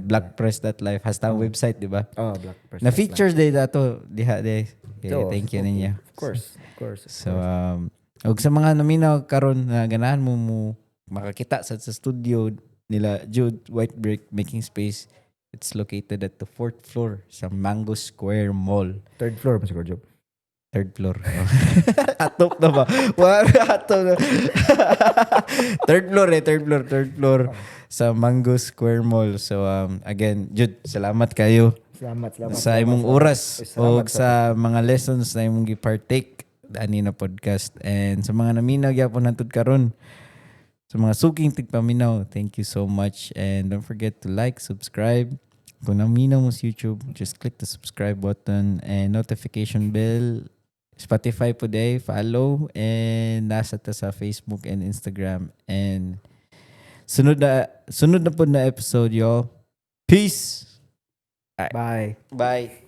Blackpress.life has ta website, di ba? Oh, blackpress. Na features day dato diha day. Okay, So, thank you okay. ninyo. Of course, of course. Of So course. Og sa mga naminaw karon na ganahan mo mo makakita sa studio nila Jude, White Brick Making Space. It's located at the fourth floor sa Mango Square Mall. Third floor mo siguro, Job. Third floor. Atop na ba? Wa atop na. Third floor eh, third floor, third floor sa Mango Square Mall. So again, Jude, salamat kayo Salamat, salamat. sa salamat, imong salamat. oras Uy, salamat o sa mga lessons na imong gi-partake ani na podcast and sa mga naminaw gyapon hantud karon, sa mga suking tigpaminaw, thank you so much and don't forget to like, subscribe. Kung naminaw mo sa YouTube, just click the subscribe button and notification bell. Spotify pud eh, follow, and nasa ta sa Facebook and Instagram and sunod na pud na episode, y'all. Peace. Bye. Bye.